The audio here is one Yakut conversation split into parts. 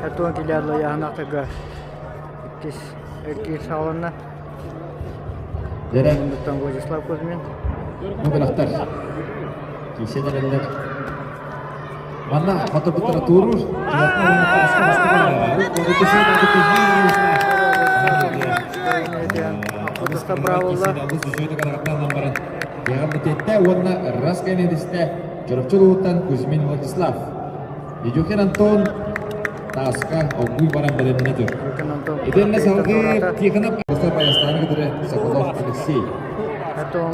Этон килиалла яһанахтарга иккис эргиир саҕаланна. Мундуттан Владислав Кузьмин. Бу бырахтар. Кисэн эрэллэр. Манна хотобуттара тууруур. Уонна Раскайнедисте Чурапчы улууһуттан Кузьмин Владислав. Дедюхин Антон тааска оггуй баран бэлэмнэнэ тур. Итиннэ салгыы Тихонов Баястааны кытары Соколов Алексей. Антон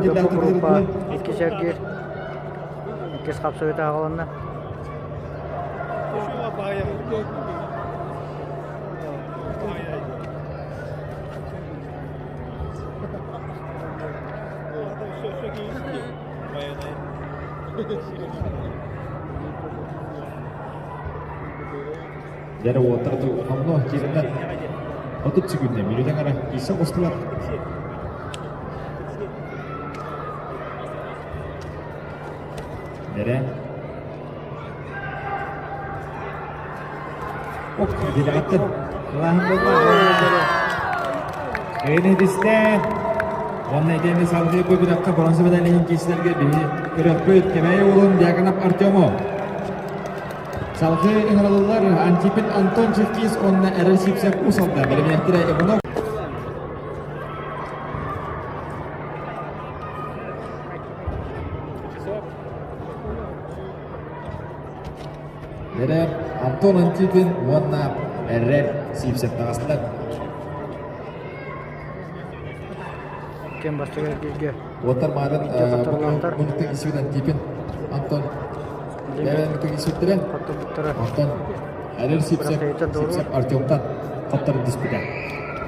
Яханов группа икки сэргиир. Иккис хапсыгыта аҕаланна. Дьэ уоттар хомно киирэннэр 30 секунда мүнүүтэн ара киирсэ оҕустулар. Дэрэ. Ок, диляттын. Лаһын болла. Эйнедисте. Онна итиэннэ салгыы бу күрэххэ бронза медалиһин киирсилэргэ биһи көрөхпүт Кэбээйи уолун Дьяконов Артему. Салгыы ыҥырыллар Антипин Антон Чевкис уонна Эрэл Сипсев Уус Алдан бэлэмнээхтэрэ Иванов Эрэ Антон Антипин уонна Эрэл Сипсев таҕыстылар. Кем бастакы эргииргэ Уоттар маарын мунуктан кисибит Антипин Антон бэйэн мунуктан кисибиттэрэ. Антон Эрэл Сипсев Сипсев Артемтан хоттор диспитэ.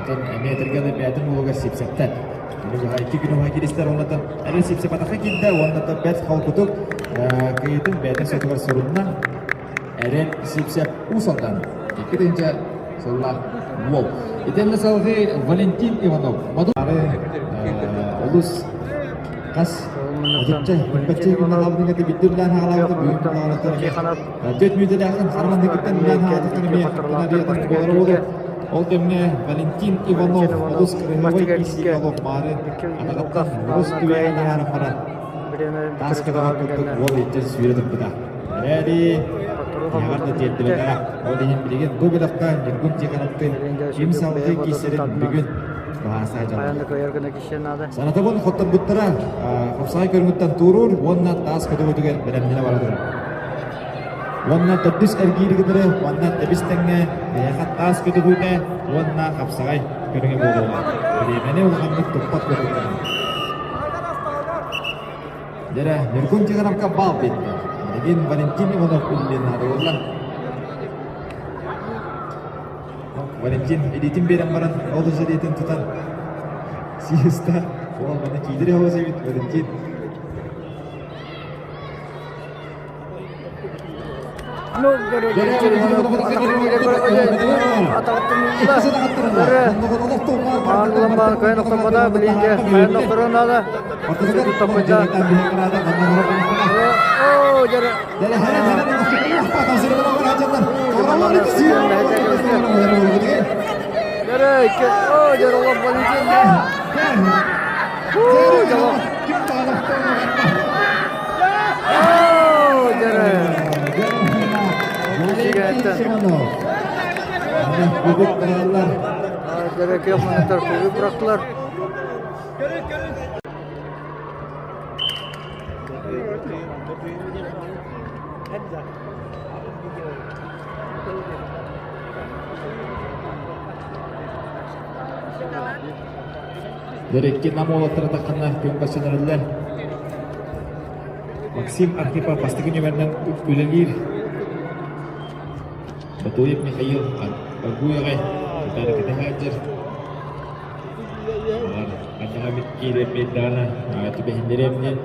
Антон эмиэ этэргэ бэйэтин уолугар Сипсевтэн. Икки күн уһа киристэр уоннатан Эрэл Сипсев атаха киирдэ уоннатан бэрт холкутук кыйытын бэйэтин сотугар сурунна. Эрэл Сипсев Уус Алдан 2 сыллаах уол. Итиэннэ салгыы Валентин Иванов. Олус хас отучча бачча күннэ хаалбытын кытта биддүрлээн хаалаабыта бүгүн хаалаабыта түөрт мүнүүтэлээхтэн хармандыкыттан үлээн хаалаатыттан эмиэ буолар буолуо. Ол кэмҥэ Валентин Иванов олус кырыһыбай киисиик маары атаҕыттан олус түбэһэн таһааран баран таас кытаҕар курдук уол иччэ сүүрэ турбута. Эрээри тиһэҕэр да тиэрдибэтэҕэ. Ол иһин билигин бу бөлөххө Ньургун Тихоновтыын ким салгыы киирсэрин бүгүн баһаасаа дьаллар. Санатабын хотторбуттара хапсаҕай көрүҥүттэн туоруур уонна таас көтөҕүтүгэр бэлэмнэнэ бара турар. Уонна төрдүс эргиири кытары уонна тэбис тэҥҥэ биһиэхэ таас көтөҕүүтэ уонна хапсаҕай көрүҥэ буолуоҕа. Бириэмэни улаханнык туппат курдуктар. Дьэрэ, Ньургун Тихоновка баал биэрдэ. Билигин Валентин Иванов үлэлиэн наада буолла. Валентин илиитин биэрэн баран, ол илиитин тутан сиэста. Ол маны киидири оҕус эбит Валентин. Бырахтылар. Дэрекки нам уолаттара тахханна күн көрсөнөрүллэр. Максим Архипов бастакы нүөмэринэн үлэлиир. Батуев Михаил Аргуевай Виталий Кэтэх Ханнаҕа киирэн биэрдэҕинэ түбэһиннэриэм диэн.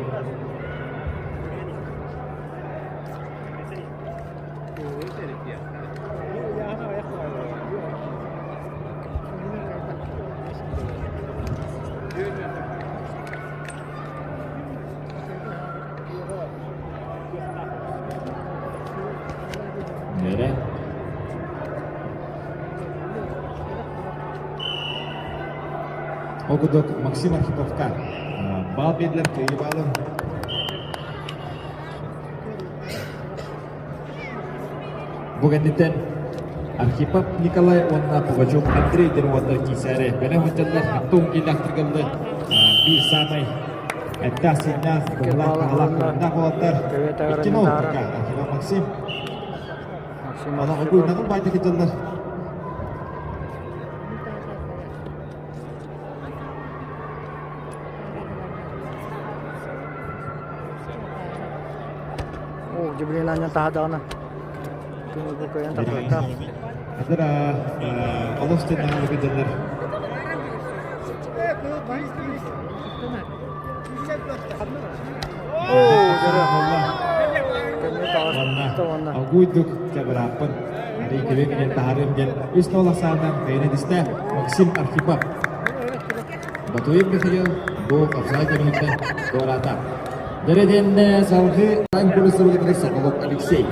Бэрэ. Ол курдук Максим Архиповка баал биэрдилэр кыайыы баалын. Бу кэнниттэн Архипов Николай уонна Пугачев Андрей диэн уолаттар киисээри бэлэм сылдьаллар. Антон киилээхтэргэ биир саамай эттээх-сииннээх, быһылаах, таһалаах, кырыннаах уолаттар. Икки нол пока Архипов Максим. Максим Онон Архипов. угуйнаҕын баайда кытыллар. Оо, дьибилиэн анньан таһадаҕына күнүгү кыайан тахсыбаттаах. Атара олус тэннэҕэ кытыллар. Оо, дьэрэ. Кэннэ таҕыста уонна. Огуйдук чабырааппын. Арый кэлин таһарым диэн үс тола саанан кыайан эдистэ Максим Архипов. Батуев Михаил бу хапсаҕай көрүҥүттэн туораата. Дэрэ салгыы Курсовыгар Соколов Алексей.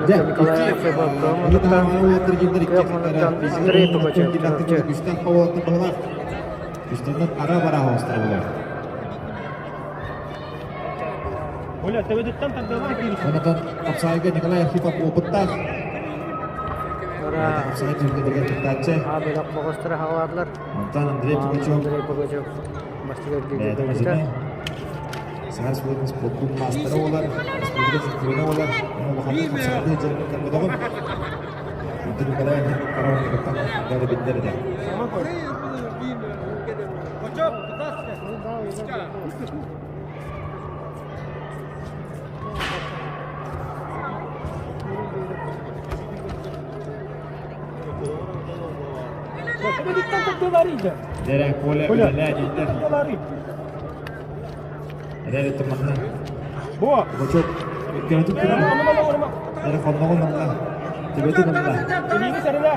Дэ, Николай Архипов, Кыаммыныттан, Андрей Пугачев, Чурапчы. Күстэннэр ара бара оҕустара булар. Оля, төбөтүттэн тардыалаан киирбит. Онотон хапсаайга Николай Архипов опыттаах. Хапсаай түһүлгэтигэр кыттааччы. А бөлөх боҕустара хаҕалаатылар. Онтон Андрей Пугачев. Андрей Пугачев бастакы эргииргэ Саха Республикатын спордун маастара буолар, республика чемпиона буолар, улаханнык хапсаҕайдыы дьарыгын көрбөтөҕүм. Онтон Николай Архипов караоке бары биллэр этэ. Дэрэ Коля үлэлээ дииллэр. Эдэр манна. Бу. Бочок көнөтүк турар. Эрэ хонноҕун онно. Төбөтүн онно.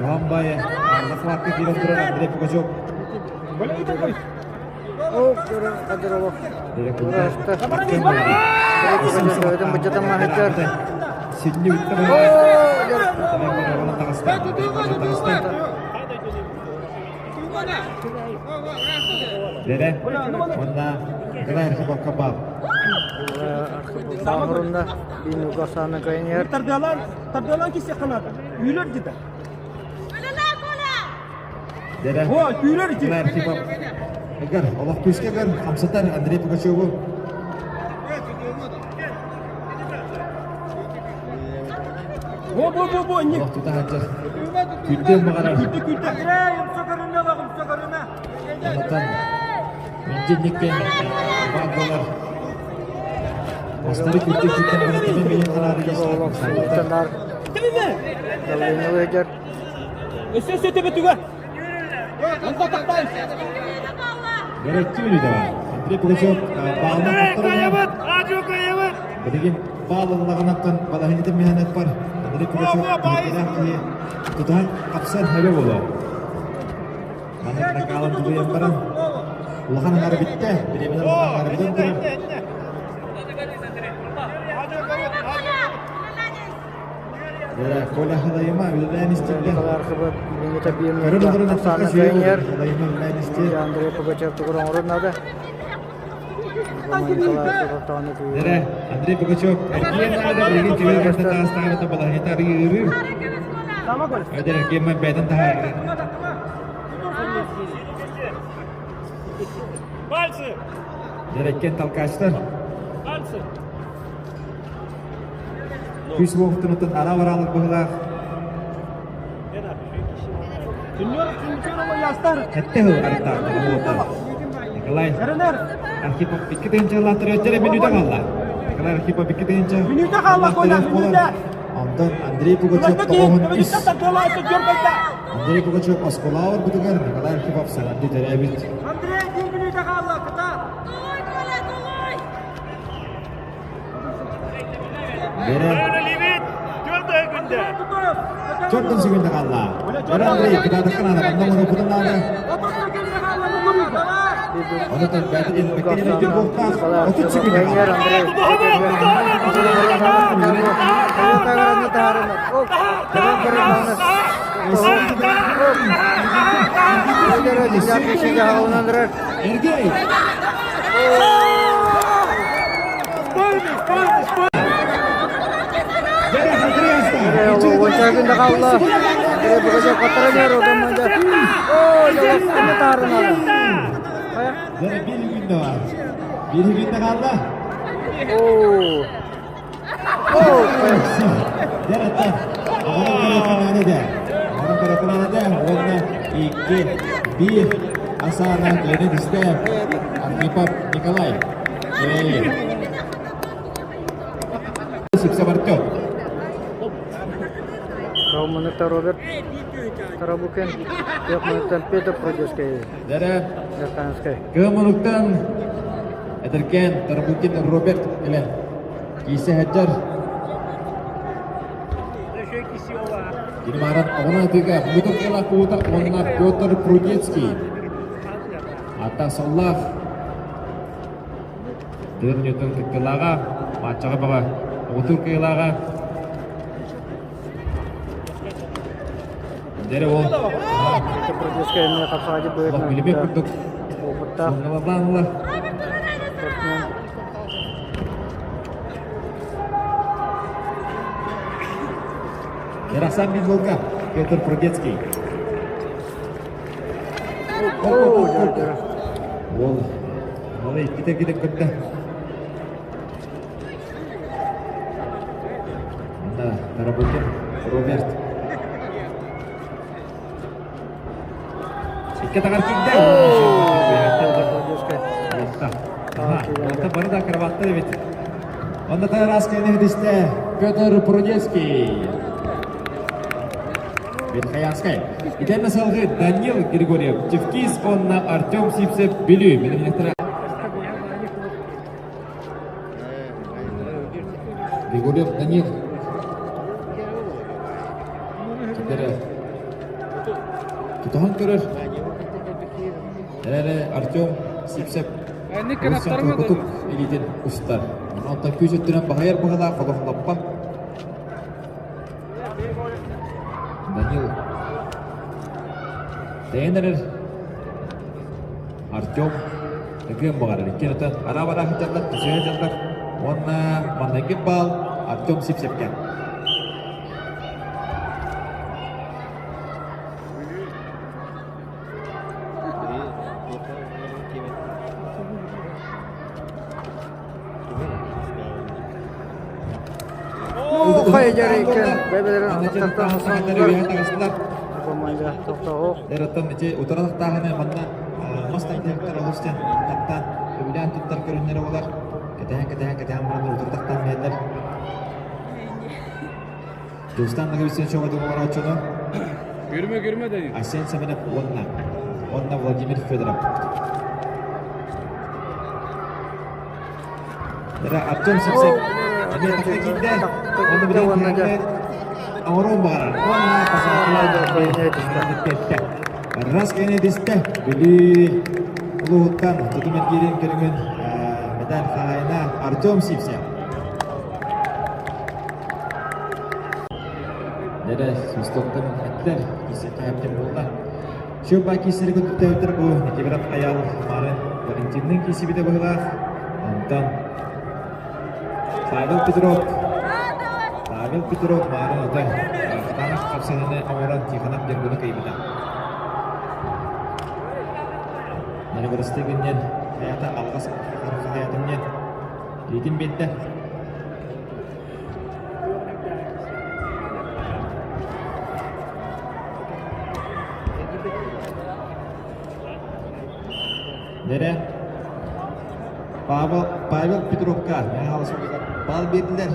Уһан баайы. Захватка киирэн турар Андрей Пугачев. О, Кадырова. Сидни бүттэ. Дэрэ, уонна Николай Архиповка баар. Баҕарынна биин угасааны кайнер. Тардыалаан, тардыалаан кисе канада. Үйлөр деді. Дэрэ, О, үйлөр ити. Николай Архипов. Эгер, олох күүскэ гэр, хамсатар Андрей Пугачеву. Бу, бу, бу, бу, Олох тута сылдьар. Күндү баҕарар. Күрдө, күрдө. Онтон Миндинниккен баар буолар. Мастары күрдө күрдөн барытын бэйэн хараары Олох сылтанар. Давление выйдет. Өссө өссө төбөтүгэр. Онто тахтаай. Бэрэкки мүнүүтэ бар. Андрей Пугачев баалынан хотторон. Билигин баал ыллаҕынаттан балаһынньытын миһэнэт бар. Андрей Пугачев түмүктээх киһи тутаһан хапсан хэбэ буолуо. Маннык накаалан тулуйан баран улахан аҥара бүттэ. Бириэмэлэр улахан аҥара бүтэн турар. Коля Халайыма үлэлээн истибитэ. Николай Архипов билиҥҥитэ биир Көрөн мүнүүтэ олорон ахсаана эттэххэ үчүгэй кыайан буолар. Халайыма үлэлээн истиэ. Андрей Пугачев тугу оҥорор наада. Николай Архипов даҕаны Дэрэ, Андрей Пугачев эргиэн наада билигин түбэл кэннэ таастаабыта балаһыйата арыйыырыр. Эдэр эргиэммэн бэйэтин таһаарар. Пальцы! Дэреккен толкачтар. Пальцы! Күүс буолтунутун ара-бараалык быһылаах. Хэтте хыл арыттаахтар буолтар. Николай Архипов икки тыһыынча ылааттар мүнүүтэ хаалла. Николай Архипов икки тыһыынча Мүнүүтэ хаалла, Коля, мүнүүтэ! Онтон Андрей Пугачев тоҕоһун үс. Андрей Пугачев оскуолаҕа барбытыгар Николай Архипов саҥардыы төрөөбүт. Андрей, биир мүнүүтэ хаалла, кытаат! Бэрэ Төрдүн секунда хаалла. Бэрэ Андрей кытаатахха наада, манна оҥоруохпутун наада. Онон бэйэтин бэккэ өйдүүр буолтаах 30 секунда хаалла. Эргей! Bir günde kaldı. Икки, биир Асана кэлэн истэ Архипов Николай. Сипсэ Артем. Калмыныкта Роберт Тарабукин, Кыаммыныктан Петр Продецкий. Дәрә Верхоянскай. Кыаммыныктан эдэркээн Тарабукин Роберт кэлэн киисэ сылдьар. Кини мааран оҕону атыыга мутук кыла куута уонна Петр Прудецкий. Ата соллаах Тыын ньутун кыттыылааҕа, мааччаҕа баҕа оҕутуур кыайыылааҕа. Дэрэ ол Петр Прудецкий эмиэ хапсаҕайдык быһыытынан билбит курдук опыттаах суҥналардаан ыла. спортсмен. Ярасан Бизолга, Петр Прудецкий. Уол Ол иккитэ киирэн көрдө. Онно Тарабукин Роберт. Икки атаҕар киирдэ. Уолта бары да акробаттар эбит. Онно Тараскайны иһитистэ Петр Прудецкий. Верхоянскай. Итиэннэ салгыы Данил Григорьев, Тевкис уонна Артем Сивцев Бүлүү бэлэмнэхтэрэ. Григорьев Данил. Кидere тутуһан көрөр. Эрэ Артем Сивцев Руссиян кутук илиитин устар. Онтон күүс өттүнэн баһыйар быһалаах холохлоппа. Данил тэйэн эрэр Артем ыгыан баҕарар иккиэн отон араа-бараа сылдьаллар түсүһэ сылдьаллар уонна маҥнайгы баал Артем Сипсепкэ Эраттан ити утарылахтааһыны манна мас тардыахтар олус диэн таптаан сөбүлээн туттар көрүҥнэрэ буолар. Кэтэһэн кэтэһэн кэтэһэн баран утарытахтаан биһэллэр. Дьулустаан Ноговицын чоҕойдук оҥорооччуну Көрүмэ көрүмэ дэнин. Айсен Семенов уонна уонна Владимир Федоров. Артем Сипсек эмиэ тахта киирдэ. Оны билэн оҥоруон баҕарар. Уонна Раз кэне дистэ. Бүлүү улууһуттан тутум эргиирин көрүҥүн медаль хаһаайына Артем Сипсек. Дэрэ свистоктан эттэр, кисеккэ буолла. Шөп киисери көтүттээбиттэр бу Никифоров Айаал Марын Валентинныын киисибитэ быһыылаах. Онтон Павел Петров Павел Петров Марын ото кытаанах хапсаһыыны оҥорон Тихонов Дергуну кыйбыта. Нары күннен хаята алҕас хаятын илиитин биэрдэ. Нэрэ Павел, Павел Петровка бал биэрдилэр.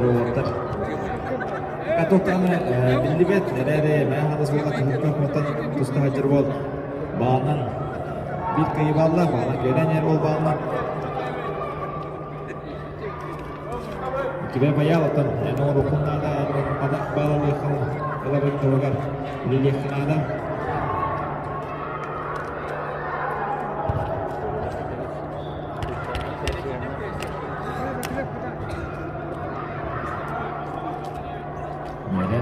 Уолаттар Катоктаны биллибэт эрээри Мэҥэ Хаҥалас буолла кыһыҥҥы хотон туста сылдьар уол баанан биир кыайыы баалла, баанан кэлэн иһэр уол баалла. Кибэ баял оттон эн оҥоруоххун наада, эн баалалыаххын. ыларын туһугар үлэлиэххэ наада. Миэрэ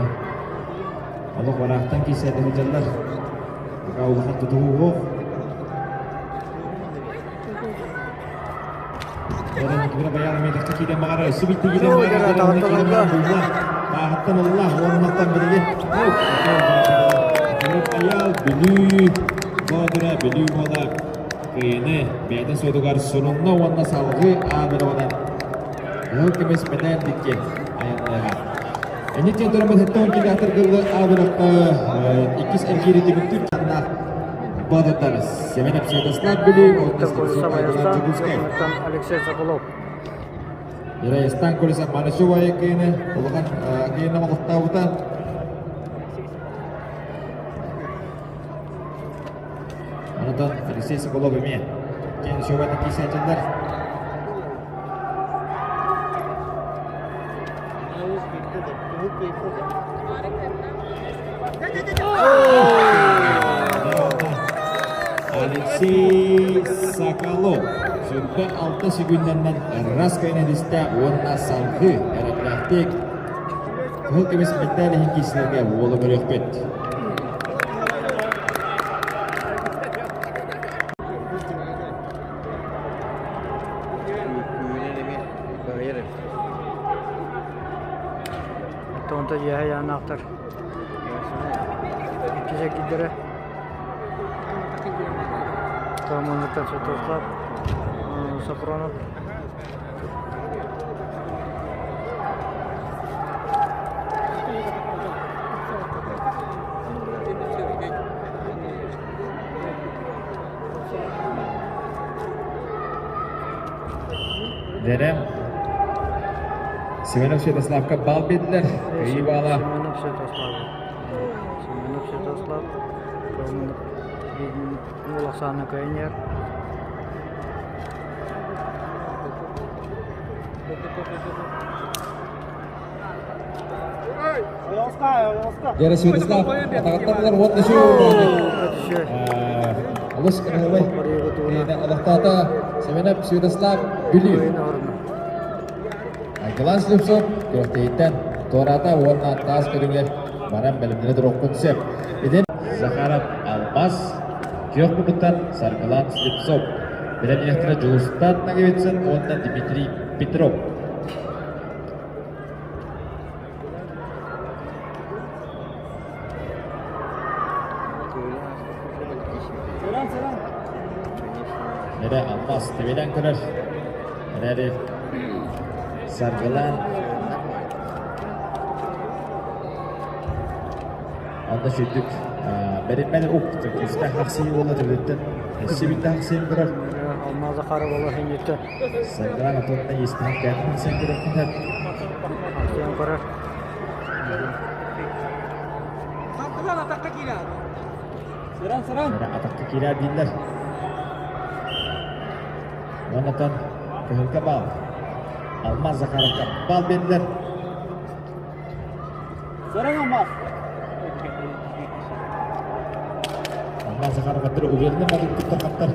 олох бараахтан киирсээти сылдьаллар. Пока улахан тутуһуу суох. Тааһыттан ылла, уоннаттан билигин Айал Бүлүү Боотура Бүлүү буола кыйыны бэйэтин суотугар сурунна уонна салгыы аабырҕанан кыһыл көмүс мэтээл дикки айанныаҕа. Энниттэн туран сэттэ километр гыллы аабырахта иккис эргиири түмүктүүр Боотурдар Семенов Святослав Бүлүү уонна Колесов Айастан, Алексей Соколов. Ирайстан Колесов Манычева киини улахан киини олохтообута. Онтон Алексей Соколов эмиэ киин шоуга киисээччилэр. Алексей Соколов 26 секундэннэн раз кайнадиста уонна салгыы эрэллээхтик кыһыл көмүс мэтээл иһин киирсилэргэ уолу көрүөхпүт. Онто дьиэһэ янаахтар. Иккис эргийдэрэ. Томунуттан Святослав Сапронов. Дэрэ Семенов Святославка бал биэрдилэр. Кыайыы баала. Семенов Святослав. Семенов Святослав. Улахсаана кыайан Дьэрэ Святослав атаҕаттан уонна шүү Олус кыраһыабай олохтоото Семенов Святослав Бүлүү. Айгылан Слепцов күрэхтэһииттэн туораата уонна таас көрүҥэр баран бэлэмнэнэ туруохпут сөп. Итин Захаров Алмаз күөх муннуктан Саргылан Слепцов бэлэмниэхтэрэ Дьулустан Ноговицын уонна Дмитрий Петров. Эрэ Алмаз төбөлөөн көрөр. Эрээри саргылаан Онно сүрдүк бэриммэт ук күүстээх хахсыы буола төбөтүттэн өссө биирдэ хахсыйан көрөр. Алмаз Захаров олох инниттэ. Саргылаан отуотта иистээх кээтин хахсыйан көрөр. Хахсыйан көрөр. Саргылаан атакка киирэр. Сыран сыран. Атакка киирэр дииллэр. Оннотон кыһылга бал. Алмаз Захаровка бал биэрдилэр. Сыран Алмаз. Алмаз Захароваттар уверенно бадык туттар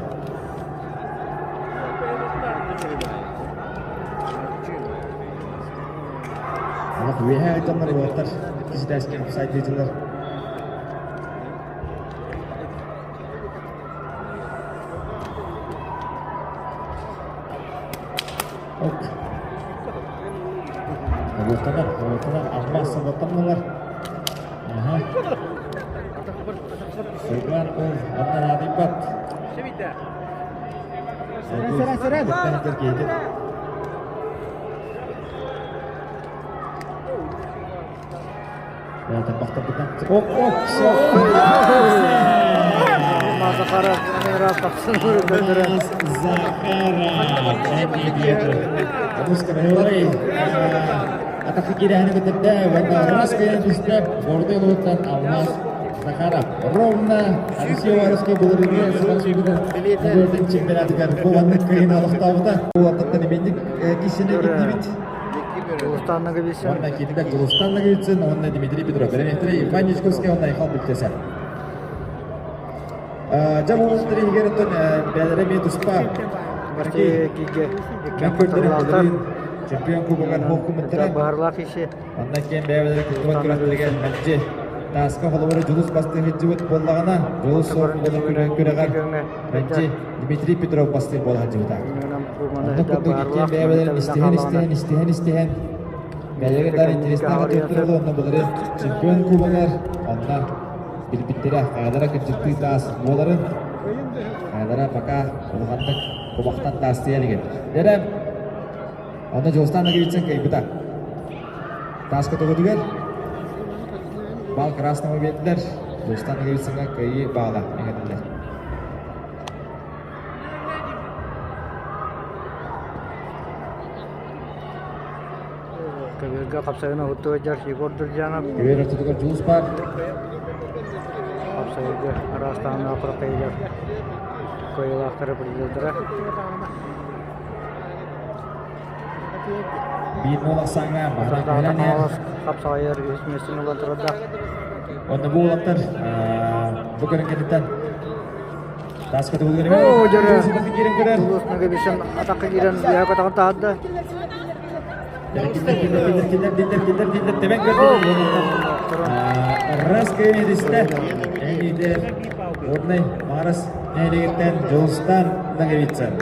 Алах үөһээ айтаннар уолаттар иккис этээскэ офсайд диэтилэр. Ок. Обуохтанар, обуохтанар, Алмаз сабаттанналар. Аха. Сырган ол аннан аадыйбат. Сыран, сыран, сыран. Захаров раз тахсан көрдөрөн. Атакка киирэһини көтөрдө уонна раз кыайан түстэ Бордой улууттан Алмаз Захаров ровно Алексей Уваровский былырыыҥҥы Саха Сүүрүгүн чемпионатыгар бу маннык кыайыыны олохтообута. Уолаттан иминник киссини киттибит. Дьулустан Ноговицын. Уонна киирдэ Дьулустан Ноговицын уонна Дмитрий Петров. Бэлэмнэхтэрэ Иван Дьячковский уонна Айхал Бүлтэсэ. Дьэ бу иһигэр оттон бэйэлэрэ эмиэ туспа Бастакы кииргэ икки хотторуулаахтар. Чемпион кубогар хуоккумуттара. Баһарлаах иши. Онно киэн бэйэлэрэ кыттыбат күрэхтэригэр мэлдьи тааска холобура Дьулус бастыы сылдьыбыт буоллаҕына, Дьулус күрэҕэр мэлдьи Дмитрий Петров бастыыр буола сылдьыбыта. Онно курдук иккиэн бэйэлэрин истиһэн истиһэн истиһэн истиһэн бэйэлэрин дар интереснээх отуттар онно былырыын чемпион кубогар онно билбиттэрэ хайалара кырдьыктыы таас буоларын хайалара пока улаханнык кубахтан таастыйа илигин. Дэрэ онно Дьулустан Ноговицын кыайбыта. Таас көтөҕүтүгэр бал красному биэрдилэр. Дьулустан Ноговицыҥҥа кыайыы баала иҥэрдилэр. Көбүөргэ хапсайын уһуттуга дьар Егор Дурдьанов. Көбүөр ортотугар Дьулус баар. Хапсайга араас таһымнаах кыракыйдар кыайыылаахтары призердара. Биир нол ахсааҥҥа Сардаана Хаҥалас хапсаҕайар үһүс миэстэни ылан турардаах. Онно бу уолаттар бу көрүҥ кэнниттэн тааска тугулгар Оо, дьөрө! Дьулус Ноговицын атахха киирэн үөһэ көтөҕөн таһаарда. Раз кыайыристэ эниде Горнай Марас нэһилиэгиттэн Дьулустан Ноговицын.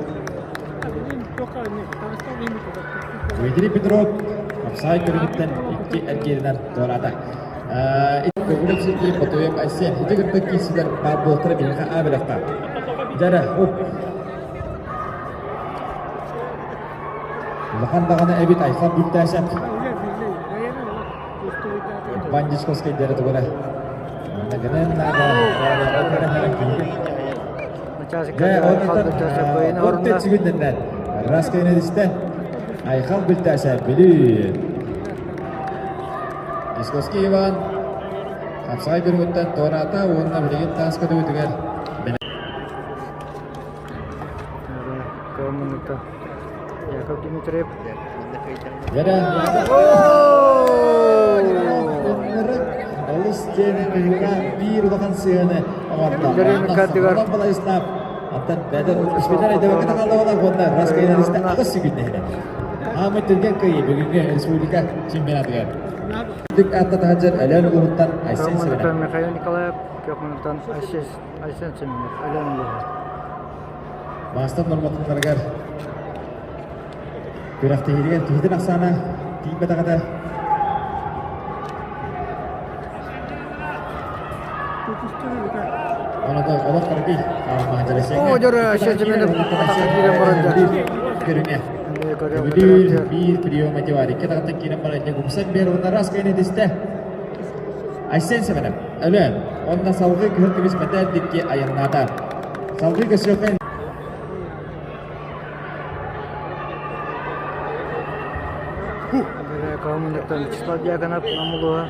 Дмитрий Петров Апсай көрүҥүттэн икки эргииринэн туораата. Көбүлүк Сергей Потоев Айсен ити кытта киирсилэр баар буолтара биһиэхэ аабылахта. Дьара, оп. Улахан даҕаны эбит Айхан Бүлтээсэп. Бандичковскай дэрэ тугура. Манна гынан наада. Дьэ, сүгүннэннэ. Раз кэнэдистэ. Айхал Бүлтээсэп Бүлүү. Дисковский Иван хапсаҕай көрүҥүттэн туораата уонна билигин таас көтүүтүгэр Яков Дмитриев. Олус диэн биир улахан сыаны оҥордо. Антон Бэдэр Эдэбэкэ хааллаҕына уонна Раскайнариста аҕыс сүгүннэһинэ. Аамай түргэн кыайыы бүгүҥҥү республика чемпионатыгар. Үрдүк ааттата сылдьар Өлөөн улууһуттан Айсен Семенов. Михаил Николаев, Көхмунтан Айсен Семенов, Өлөөн улууһа. Маастар нормативтарыгар күрэхтэһиитигэр киһитин ахсаана тиийбэтэҕэ Оо, дьөрө, Семенов Көрүҥэ. Биир прием мотиварикка тахтан киирэн баран гумсан бер уонна раз кыйын этистэ. Айсен Семенов, Өлөөн, онно салгыы кыһыл көмүс мэтээл дикки айаннаата. Салгыы көсүөххэ Вячеслав Дьяконов Намулуга.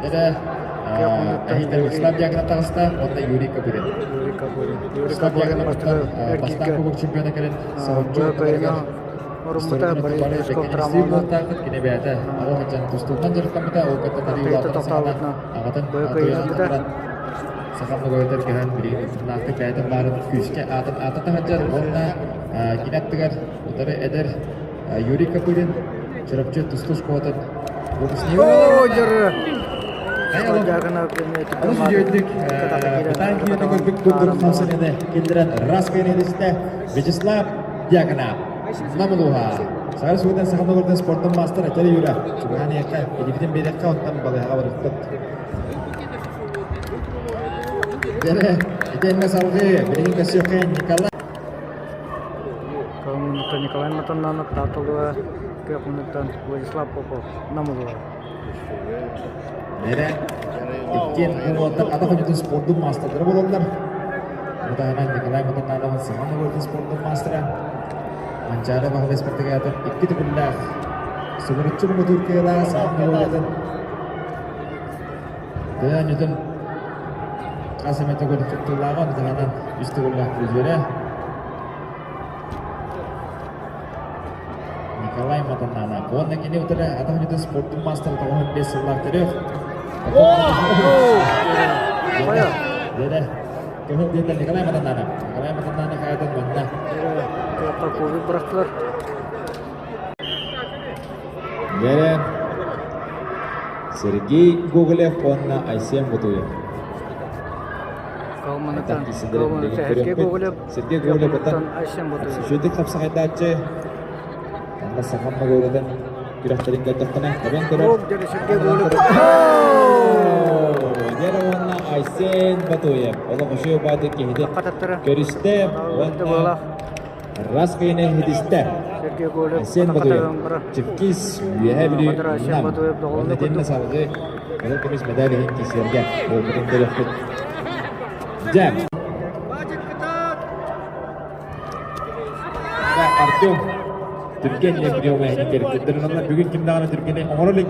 Эрэ Вячеслав Дьяконов таҕыста, уонна Юрий Копырин. Юрий Копырин. Юрий Вячеслав Копырин Дьяконов бастаан кубок чемпиона кэлин соһуччу Оруммута Борис буолтаахыт кини бэйэтэ аҕа сылдьан тустуутунан дьарыктаммыта, ол кытта аҕатын Саха Многойтор көһөн билигин утумнаахтык бэйэтин баарын күүскэ аатын аата таһырдьар уонна кини аттыгар утары эдэр Юрий Копырин Чурапчы тустуу школатын выпускнига Олус үчүгэйдик Бытаан киһитэ көрбүт курдук хамсаныыны киллэрэн раз кыайан Вячеслав Дьяконов Нам улууһа Саха Республикатын Саха норуотун спортун маастара Кэрэ Юра чугаһаан иһиэххэ илиибитин биэриэххэ онтон балыыһаҕа барыахпыт. Дьэ, итиэннэ салгыы билигин көрсүөххэ Николай Николай Матаннанов Таатылыга Кыахмыныттан Владислав Попов Намылыга. Эрэ иккиэн уолаттар атах оонньуутун спордун маастардара буолаллар. Бу таһынан Николай Матаннанов Саха норуотун спордун маастара. Манчаары Баһылай спартакиадатын икки төгүллээх субуруччу муҥутуур кыайыылаах Саха норуотун Тыа оонньуутун хас эмэ төгүл кыттыылааҕа, ону таһынан үс төгүллээх призерэ. Николай Матананов. Уонна кини утары атах оонньуутун спордун маастара 95 сыллаах төрүөх. Дьэ, көһүл диэтэ Николай Матананов. Николай Матананов аатын манна. Кубик бырахтылар. Дьэ, Сергей Гоголев уонна Айсен Бутуев. Сергей Гоголев, Сергей Гоголев оттон Айсен Бутуев. Үчүгэйдик хапсаҕайдааччы. Онно сахам Моголиятын күрэхтэрин көрдөххүнэ, табан көрөр. Сергей Гоголев. Дьэ уонна Айсен Батуев. Олох үчүгэй баайдык киһитин көрүстэ уонна Раз кыйына иһитистэ. Сергей Гоголев. Айсен Батуев. Чепкис үөһэ Бүлүү Нам. Уонна итиннэ салгыы кыһыл көмүс медаль иһин кисиэргэ буолбутун көрүөхпүт. Дьэ. Артем түргэн приема иһин кэргиттэр. Бүгүн ким даҕаны түргэни оҥоро илик.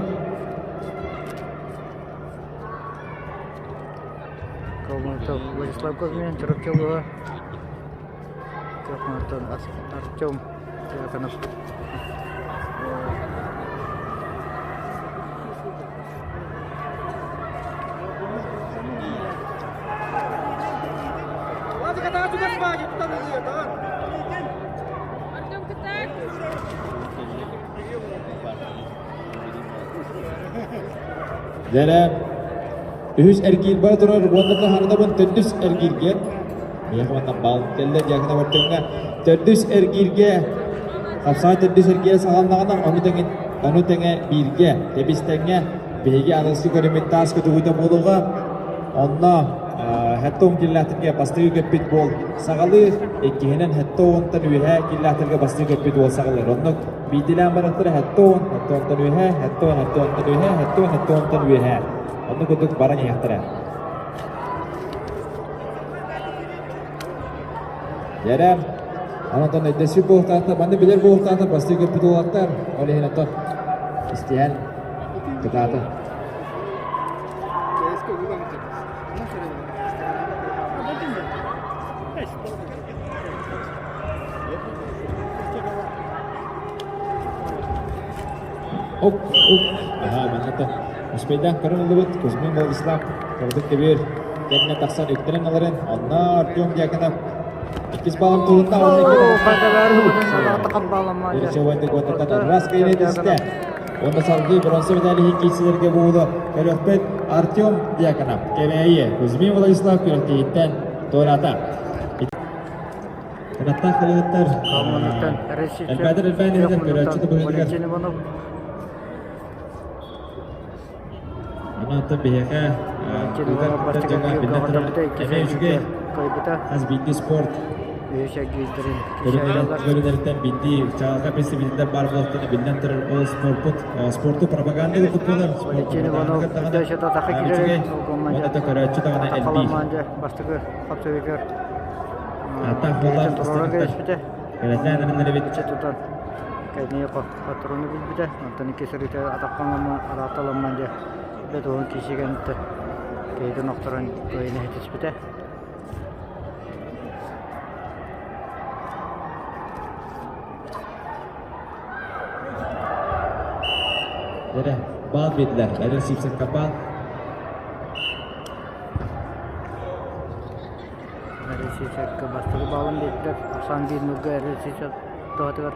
Владислав Кузьмин, Чурапчылыга. Артем Дьяконов. Дьэрэ үһүс эргиир бара турар уонна таһаарынабын төрдүс эргииргэ миэхэ уонна бал кэллэ Дьяконов Артемҥа төрдүс эргииргэ хапсаҕай төрдүс эргиирэ саҕаланнаҕына ону тэҥэ ону тэҥэ бииргэ тэбис-тэҥҥэ биһиги аныгыскы көрүммүт таас көтөҕүүтэ буолуоҕа онно хэттэ киллээтэргэ бастакы көппүт буол саҕалыыр иккиһинэн хэттэ уонтан үөһээ киллээтэргэ бастакы көппүт уол саҕалыыр оннук биирдилээн бараттара хэттэ уон хэттэ уонтан үөһээ хэттэ уон хэттэ уонтан үөһээ хэттэ уон хэттэ уонтан үөһээ оннук курдук баран иһиэхтэрэ Дьэрэ, онтон өйдөспүт буолуохтаахтар, манна билэр буолуохтаахтар, бастыы көппүт уолаттар, ол иһин оттон истиһэн кытаата. Оп, оп, аха, манна Успейдаах көрөн ыллыбыт, Кузьмин Владислав кырдык кэбиэр кэннэ тахсан үктэнэн ыларын, онно Артем Дьяконов иккис балым туһунна, онно раз кыйны түстэ. Онно салгыы бронза медали иһин киирсилэргэ буолу көрөхпүт Артем Дьяконов, Кэбээйи, Кузьмин Владислав күрэхтэһииттэн туораата. Кынаттаах кылыһыттар элбээтэр элбээн иһэр көрөөччү да быһыытыгар Онон биһиэхэ ыытар дьоҥҥо биллэн турар эмиэ үчүгэй хас биирдии спорт көрүҥнэриттэн биирдии чаҕылхай представителлэр баар буолуохтара биллэн турар ол спорпут спорту пропаганда курдук буолар спорт пропагандатыгар даҕаны үчүгэй уонна да көрөөччү даҕаны элбиир. Аттаах буоллар кэлэтнээн эрэннэрэбит. Кэнники хоторону билбитэ, онтон икки сырыыта атахха арааталамман дьэ бэт уһун киһи кэнниттэн киһитин охторон кыайан иһитиспитэ. Эрэ, баал биэрдилэр. Эрэ Сивцевка баал. Эрэ Сивцевка бастакы баалын биэрдилэр. Ахсаан биир нурга Эрэ Сивцев туһатыгар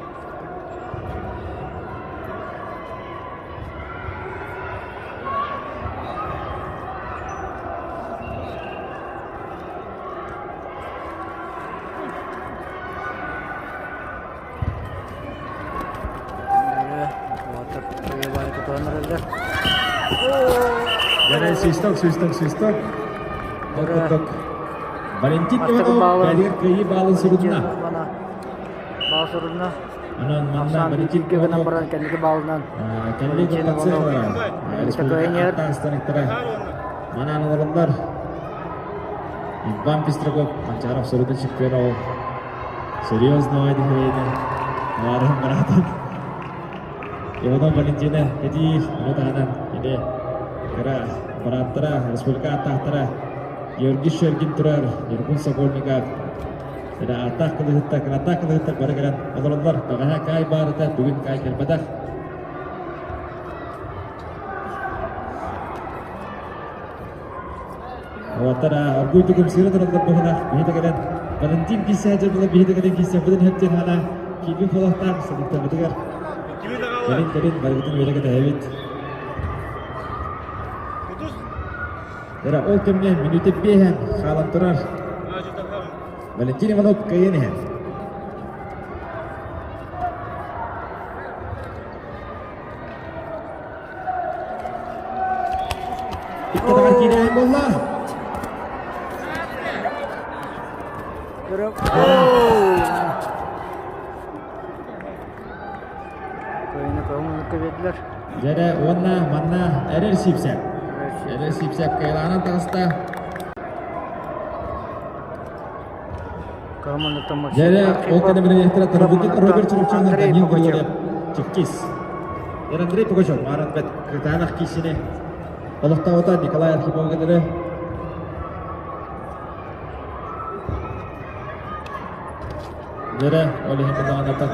Свисток, свисток, свисток. Ток, Валентин Иванов бэлиэр кыайыы баалын сурутуна. Баал сурунна. Онон манна Ахсаан Валентин бииргэ гынан Иванов баран кэнники баалынан кэллиги Валентин Пацева Иванов республика аттаастарыктара манаан олороллор. Иван Пестряков Манчаров сурутун чемпиона ол серьезно дихрейді Маарым братан Иванов Валентина Кэтиир ону таһынан кини кыра бырааттара республика аттаахтара Георгий Шергин турар Ньургун Сокольников. Эрэ ааттаах кылыһыттар, кынаттаах кылыһыттар бары кэлэн олороллор. Бэҕэһээ Кай баар этэ, бүгүн Кай кэлбэтэх. Уолаттар оргууй түгүмсүрэ тураллар быһылаах биһи кэлэн Валентин киисээдьэр була биһи кэлэн киисэппитин хөптүн хана киирбит буолуохтаах сылыктабытыгар кэлин кэлин барыбытын үөрэ кэтэһэбит. Эрэ ол кэмҥэ мүнүүтэ биэһэн хаалан турар. Валентин Иванов кыайан иһэр. Икки киирэн буолла. Кыайыны көҥүллүккэ биэрдилэр. Дьэрэ уонна манна эрэр Сипсэп. Эрэр Сипсэп кыайылаанан таҕыста. Дьэрэ ол кэннэ билиниэхтэрэ Тарабукин Роберт Чурупчанов Данил Григорьев Чеккис. Ер Андрей Пугачев Марат Бет Кытаанах киисини олохтообута Николай Архипов кытары Дьэрэ ол иһин булаҕаната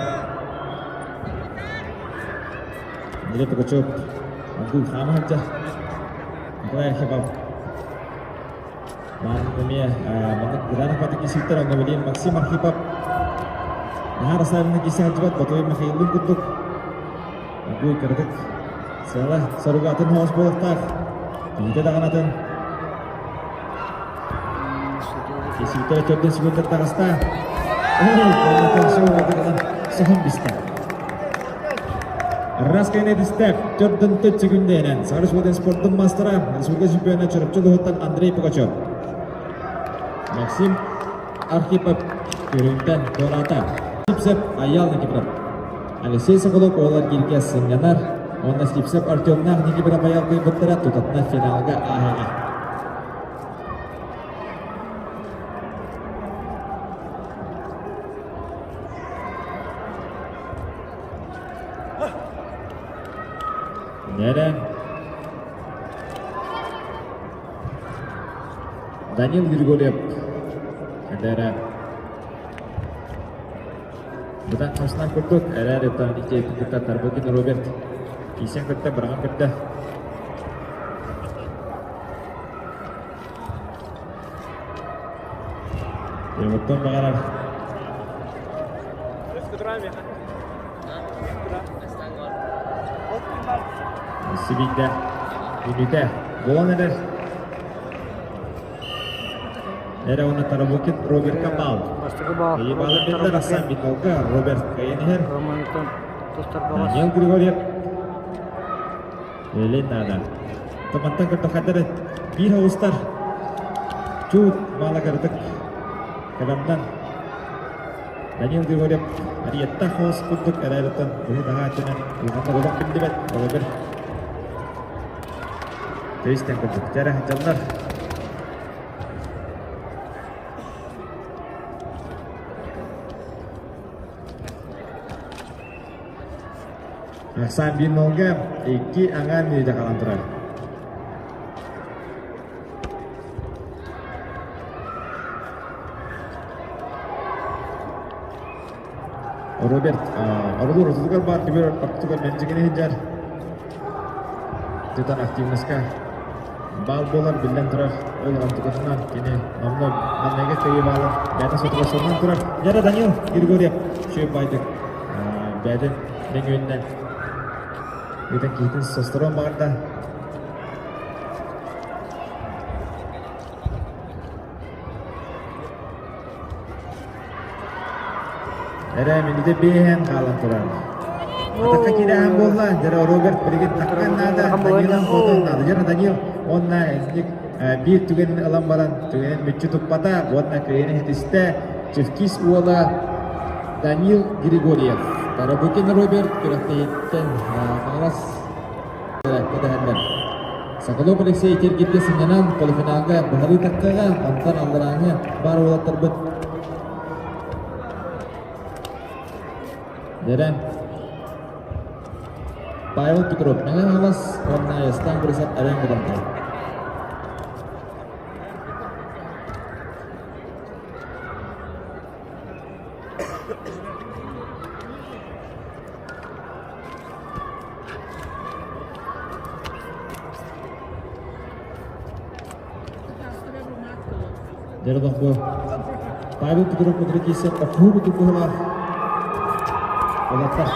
Андрей Пугачев Ангул хаама сылдьар Николай Архипов Маннык эмиэ маннык Гранов аты киситтэр онно билигин Максим Архипов наһаа расслабленный кисе сылдьыбат Ботуой Михаилын курдук Ангуй кыратык сыала соруга атын хоос буолуохтаах киһитэ даҕаны атын Кисииттэрэ төрдүн секундтар таҕыста. Соһон бистэ. Раскайна Дистеп төрдүн төт секундэнэн Саха Республикатын спордун мастера, республика чемпиона Чурапчы улууһуттан Андрей Пугачев. Максим Архипов көрүҥтэн туораата. Сипсеп Аял Никифоров. Алексей Соколов оҕолор кииргэ сынньанар. Уонна Сипсеп Артемнаах Никифоров Аял кыайбыттара тутатына финалга ааһыаҕа. Нэрэ Данил Григорьев Эдэрэ Бытан хамсанан курдук эрээр ыттан икки кытта Тарбыкин Роберт киисен кытта быраҕан кытта Оттон баҕарар Сибиндэ мүнүүтэ буолан эрэр. Эрэ уонна Тарабукин Робертка баал. Бастакы баал. Ийи баалын биллэр Асан Битолга Роберт кыайан иһэр. Даниил Григорьев Элин наада. Тумантан көрдөхөдөрө биир оҕустар чуут маалакырдык кабандан Данил Григорьев Ариетта хоос курдук эрээриттэн быһы таһаа өттүнэн улахан олох биллибэт олобер Төйстен курдук дьэрэ дьоннор Ахсаан биир нолга икки аҥаар мүнүүтэ хаалан турар. Роберт Орлур ортотугар баар түбүр ортотугар мэлдьигини сылдьар. Тутан активноска баал буолар биллэн турар. Ол онтукатынан кини номно манныга кыайыы баалар бэйэтэ сотуга соннан турар. Яра Данил Григорьев шөп байдык бэйэтин нөҥүөннэн ыытан киһитин состорон баҕарда. Эрэ минутэ биэһэн хаалан турар. Атакка киирээһин буолла. Дьэ Роберт билигин таккан наада, Данилан хотон наада. Дьэ Данил уонна инник биир түгэнин ылан баран түгэнин мүччү туппата уонна кыайыны ситистэ. Чевкис уола Данил Григорьев. Тарабукин Роберт күрэхтэһииттэн Хаҥалас кэтэһэллэр. Соколов Алексей Киргиргэ сынньанан полуфиналга быһарыы таххаҕа, онтон алларааҥы баар уолаттарбыт Дэрэ Павел Петров Мэҥэ Хаҥалас уонна Айастаан Борисов Эрээн Быдантай. Дьэ, бу Павел Петров Мудрикисе охуу бутукуһулар. Олаттар.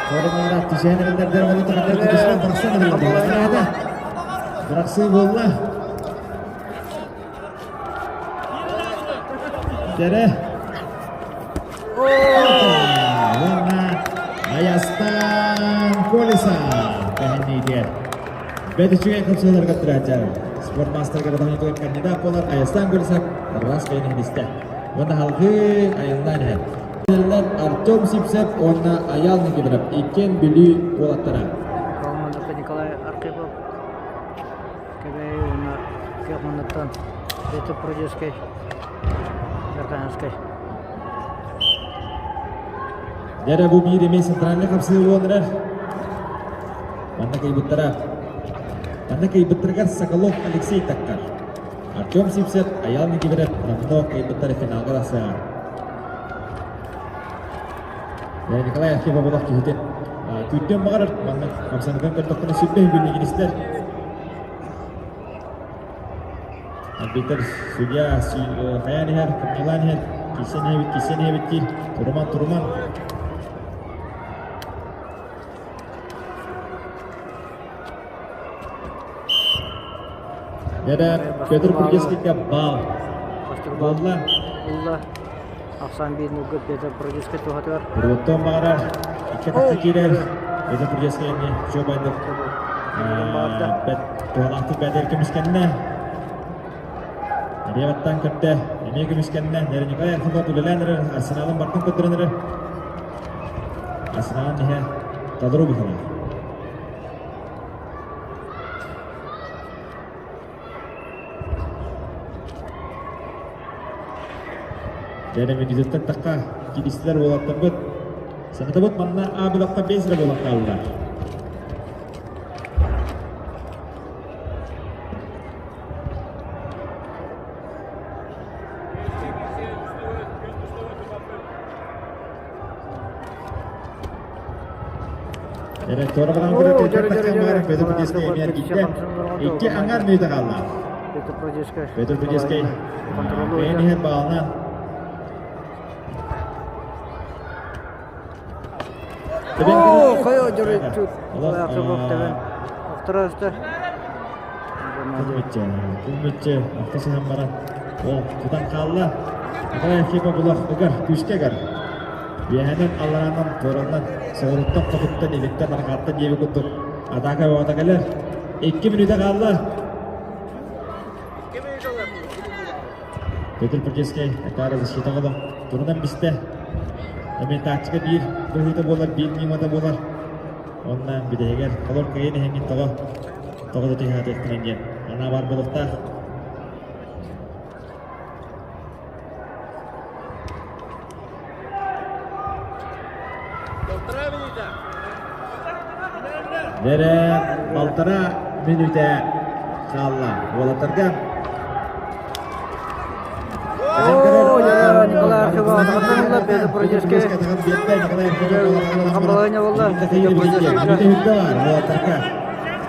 Хорумара түсээн эрэллэрдэр олу тахатар түсээн барсан эрэллэр. Бырахсыы буолла. Дьэрэ. Уонна Айастан Колеса кэһинниитигэр. Бэт үчүгэй хапсыһыыларга тырааччар. Спортмастерга батамньытыгар кандидат буолар Айастан Колесов Тарас кэйин иһистэ. Уонна халгыы айаннаан иһэр. Артем Сипсев уонна Аял Никифоров иккиэн Бүлүү уолаттара. Командата Николай Архипов Кэбээйи уонна Кыах Петр Продюсскай Верхоянскай. Дьэ бу биир эмиэ центральный хапсыы буолан эрэр. Манна кыйбыттара. Манна кыйбыттарыгар Соколов Алексей таккар. Артем Сипсев, Аял Никифоров номнуо кыйбыттара финалга тахсыаҕа. Николай Архипов олох киһитин күүттүөн баҕарар. Манна хамсанытан көрдөххүнэ сүрбэ үгүннэ киристэр. Арбитр судья хайаан иһэр, кымньылаан иһэр, киирсэн иһэбит, киирсэн иһэбит диир. Туруман, туруман. Дьэ, Петр Прудецкийга баал. Буолла. Булла. Ахсан биир нугга Петр Прудецкий туһатыгар. Туруоттан баҕарар. Икки тахса киирэр. Петр Прудецкий эмиэ чуобайдык бэт туһалаахтык бэдэр көмүскэннэ. Реваттан көрдө. Эмиэ көмүскэннэ. Николай Архипов үлэлээн эрэр. Арсеналын бартын көрдөрөн эрэр. Арсеналын иһэ толору быһылаах. Дьэ, медизеттэн тахха киристилэр уолаттарбыт. Санатабыт манна А бөлөххө 5 эрэ буолан хаалла. Икки аҥар мүнүүтэ хаалла. Петр Пудецкий бэйэн иһэр баалынан Күммүтчэ, автосыһан баран, ол тутан хаалла. Николай Архипов булах ыгар, күүскэ ыгар. Үөһэнэн, аллараанан, туоранан, соҕуруттан, хотуттан, илиттэн, арҕааттан диэби курдук атака бөҕөтө кэлэр. 2 мүнүүтэ хаалла. Петр Прудецкий акара защитаҕа олох турунан бистэ. Эмиэ тактика биир быһыыта буолар, биир ньымата буолар. Онно бүтэһигэр олор кыайан иһэҥҥин тоҕо тоҕо да түһээтиэхтэрин диэн анаа баар буолуохтаах. Дэрэ балтараа мүнүүтэ хаалла уолаттарга.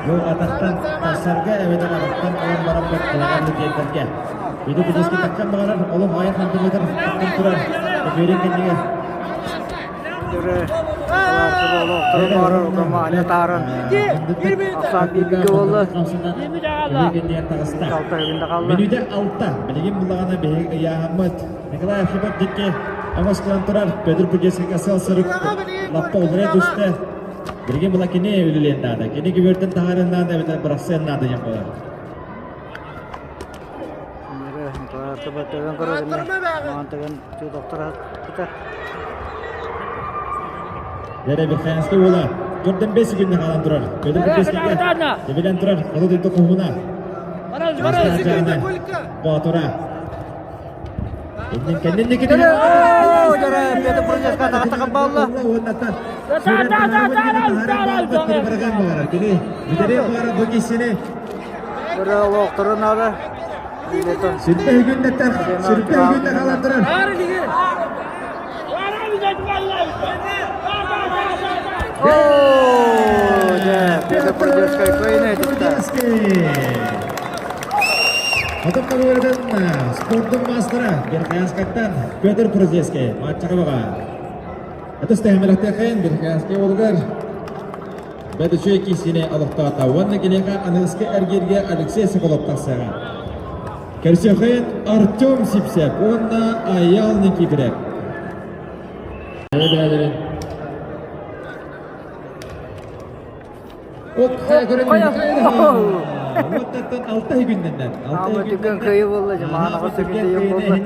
Бу атахтан тахсарга эбэтэр атахтан ылан баран бэрт диэнтэргэ. Биди бүтэски таккан баҕарар, олох аҕыйах сантиметр таххан турар. Көтүөрүн кэннигэр. Мүнүүтэ алта. Билигин буллаҕына биһиги ыйааһыммыт. Николай Архипов дикки омос кылан турар. Петр Пудецкийга сыл сырык лаппа уларыйа түстэ. Билигин була кини үлэлиэн наада. Кини күбүөртэн таһаарыан наада эбэтэр бырахсыан наада диэн буолар. Дэрэ Верхоянскай уола төрдөн 5 секунда хаалан турар. Петр Петровскийга тэбилэн турар. Хоту дойду хоһууна. Боотура. Иннин кэннин никитин. Кини бу киһини Сүрбэ үгүннэттэр, сүрбэ үгүннэ хаалаттарар. Хотун Көбүөрүтэн спордун маастара Верхоянскайтан Петр Прозецкий матчаҕа баҕа. Ытыс тэһэмэлэхтэхин Верхоянскай уолугар Бэдүчү киисини олохтоото уонна киниэхэ аныгыскы эргииргэ Алексей Соколов тахсыаҕа. Көрсүөххүн Артем Сипсев уонна Айял Никифоров. Бэйэлэрин От хайа көрөн Уоттаттан алта күннэннэн. Ама түгэн кыайы буолла, дьамаан аҕыс күн буолла.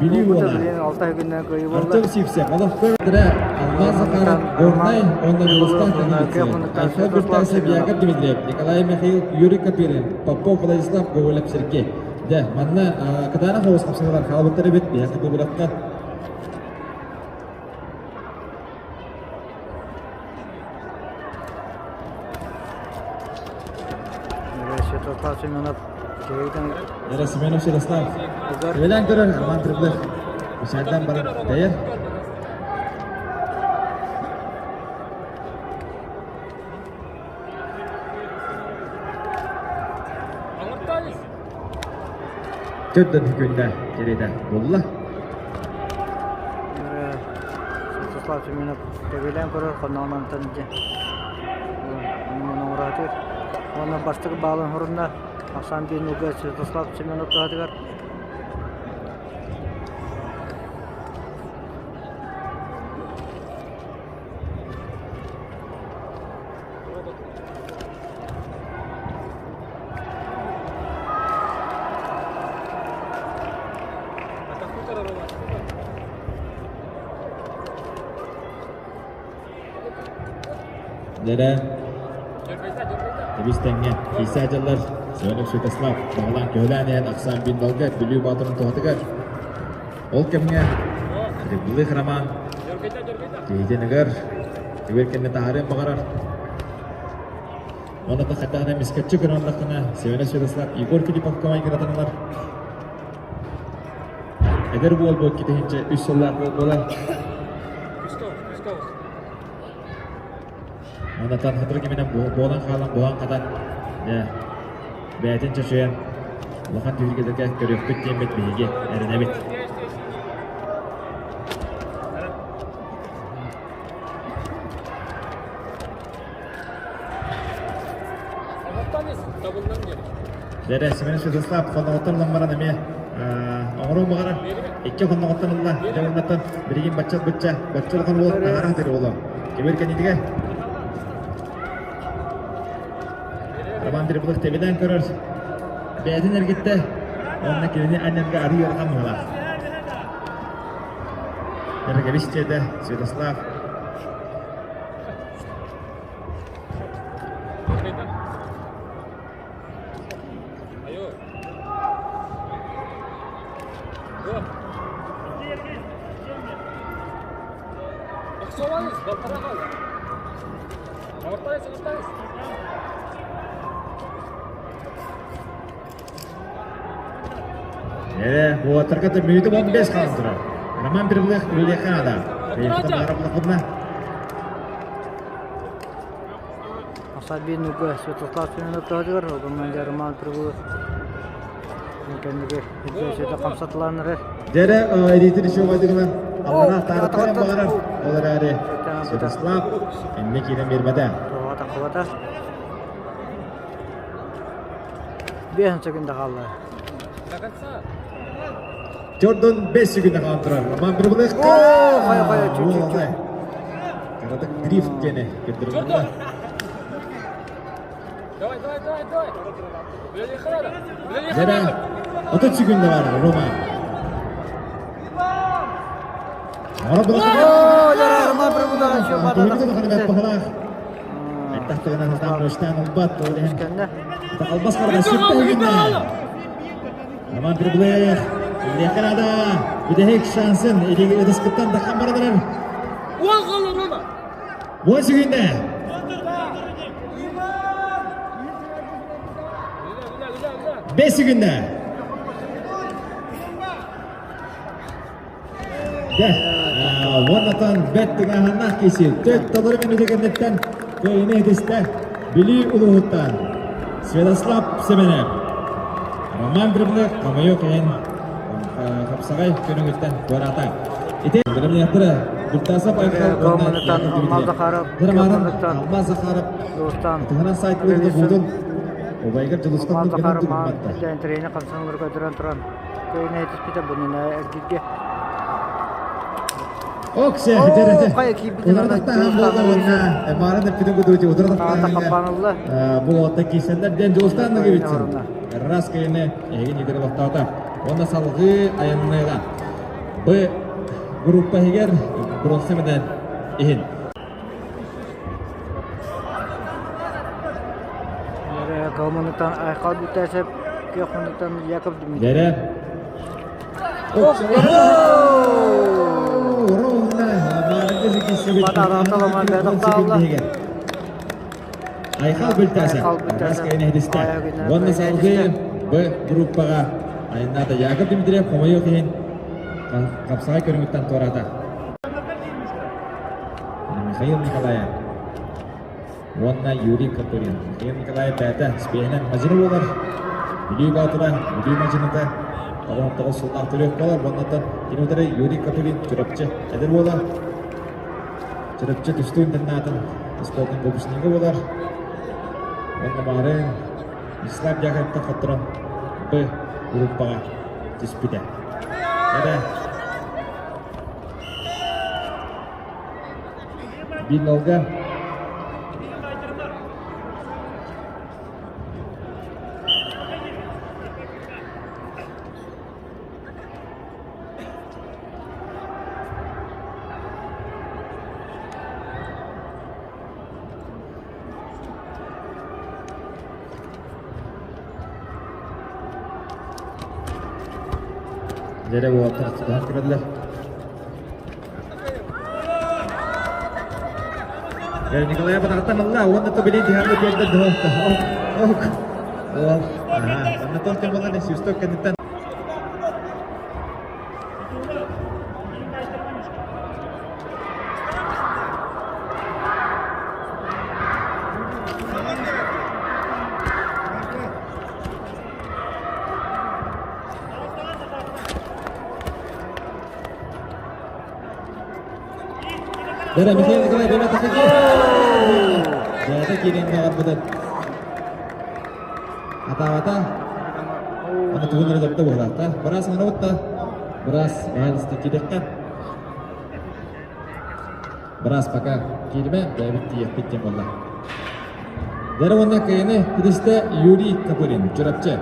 Бүлүү буола. Алта күннэн кыайы буолла. Артем Сивцев, олохтоох Алмаз Захаров, Горнай, уонна Дьулустан Калиницы, Айхал Буртасов, Яков Дмитриев, Николай Михаил, Юрий Копырин, Попов Владислав, Гоголев Сергей. Дэ, манна кытаанах оҕус хапсыһыылар хаалбыттар эбит, биһиэхэ бу бөлөххө. Святослав Семенов Яра Семенов Святослав. Эбэлээн көрөр Роман Трублев. Үсэрдэн баран тэйэр. Төрдөн күндэ кэриэтэ булла. Святослав Семенов тэбилээн көрөр хонноҕунантан дьэ оҥороотур. Уонна бастакы баалын хорунна Ахсан биир Святослав Семенов туһатыгар. Дэрэ Тэбис тэҥҥэ киирсэ дьыллар Семенов Святослав баҕалаан көһөлөөн иһэн ахсаан биндалга Бүлүү Баатырын туһатыгар ол кэмҥэ Кыргылых Роман киһитин ыгар түгэр кэннэ таһаарыан баҕарар. Онно хайдаҕына мискаччы көрөн ыллаххына Семенов Святослав Егор Филипповка майгынатан ылар. Эдэр буол буол китиһинчэ үс сыллаах буол буолар. Оннотон хатыры киминэн буолан хаалан буһан хатан бэйэтин чочуйан улахан түһүлгэлэргэ көрүөхпүт диэммит биһиги эрэнэбит. Дэрэ Семен Святослав хонноҕуттан ылан баран эмиэ оҥоруон баҕарар. Икки хонноҕуттан ылла. Дьэ уоннаттан билигин бачча бычча бачча улахан уол таһара сытар уолу. Кибер кэннитигэр Роман Трибулов тэбинэн көрөр. Бэйэтин эргиттэ. Уонна кинини анньарга арыы ыарахан быһыылаах. Эргэбис диэтэ Святослав. Ээ, уолаттарга да мүнүүтэ 15 хаалан турар. Роман Перевлых үлэлиэххэ наада. Бэйэхтэн Асабинуга Святослав Семеновтаатыгар, Роман Роман Прибылых кэнники үрдүөсүтэ хамсатылаан эрэр. Дьэрэ илиитин үчүгэйдигинэн аллара таарыттан баҕарар. Ол эрээри Святослав иннэ киирэн биэрбэтэ. Тоҕо таххыбата. Биэс секунда хаалла. Jordan 5 секунда хаалан турар. Роман Прибылых. О, хайа, чуть-чуть. Карадык дрифт диэни көрдөрүллэ. Давай, давай, давай, давай. Дьэрэ 30 секунда бар Рома. О, дьэрэ Роман Прибылых еще Албас карда Роман Прибылых Лекарада бүтэһик шансын ытыскыттан дахан барадырар. 10 секунда. 5 секунда. Дьэ, уоннатан бэт тыҥааһыннаах киси төрт толору мүнүүтэ кэнниттэн кыайыыны иһитистэ Бүлүү улууһуттан Святослав Семенов. Роман Древлев хомойуох иһин хапсаҕай көрүҥүттэн туораата. Ити Древлевтары Буртасов Айхал уонна Алмаз Захаров, Алмаз Захаров туһунан сайт буолбутун убайгар Дьулускан Алмаз Захаров тренер хамсаныылары көрдөрөн туран көйнө түспүтэ бунина эргирге. Оксе, Бу киисэннэр диэн Дьулустаан Ноговицын раз кэйне эһиги нидер олохтоото. Уонна салгыы айанныыга Б группа иһигэр бронза медаль иһин. Калманытан Айхал Бүтәсеп, Кехманытан Яков Дмитриев. Дәрә. Айхал Бүлтәсеп, Раска Уонна салгыы Б группаҕа айаннаата Яков Дмитриев хомойуох иһин хапсаҕай көрүҥүттэн туораата. Михаил Николаев уонна Юрий Копырин. Михаил Николаев бэйэтэ спеһинэн мадьыны буолар. Бүлүү Боотура, Бүлүү мадьыныта 99 сыллаах төрүөх буолар. Уоннаттан кини утары Юрий Копырин Чурапчы эдэр уола. Чурапчы тустуу интернатын спортун выпускнига буолар. Уонна баарын Вячеслав Дьяконтан хотторон Б группаҕа түспүтэ. Эрэ Бинолга Дьэрэ уолаттар тутуһан көрөллөр. Николай Батахтан ылла уонна то били тиһэҕэ тиэрдэ ок ок онно туох кэм буолла свисток кэнниттэн Дара Михаил Николаев бэйэ тахыгы. Бэйэтэ киирэн баҕарбытын атаабата. Аны тугун эрэ дапта буолаатта. Быраас манабытта. Быраас баалыста киириэххэ. Быраас пока киирмэ, бэйэбит тиийиэхпит диэн буолла. Дара уонна кыайыны Христе Юрий Копырин, Чурапчы.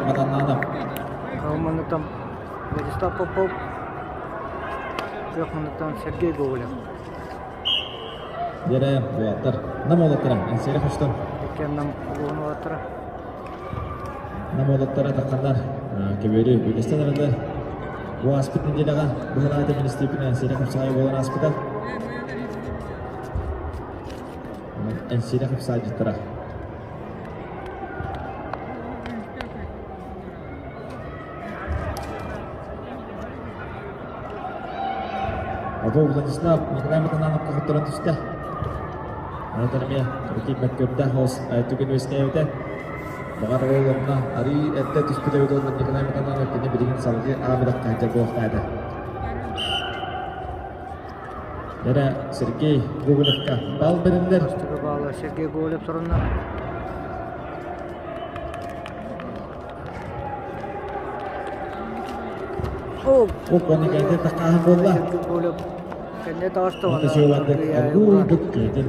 Матаннанов. Калманытан Владислав Попов, Көхманытан Сергей Гоголев. Дэрэ, уолаттар. Нам уолаттара, Ансери Хоштон. Иккиэн нам улуун уолаттара. Нам уолаттара тахханнар көбүөрү үлэстэн арыллар. Бу ааспыт неделяҕа быһылаата министрипин Ансери Хапсаҕай буолан ааспыта. Ансери Хапсаайдьыттара. Попов Владислав Николай Матанановка хотторон түстэ. Онтон эмиэ Рукин мөккүөрдээх оҕус түгэн үөскээбитэ. Баҕар ол онно арыы эрдэ түспүт эбит уонна Николай Матананов кини билигин салгыы аабырахха сылдьар буолуохтаах Эрэ Сергей Гоголевка бал бэриллэр. Сергей Гоголев турунна. Уонна тахааһын буолла. Аргуйдук киһитин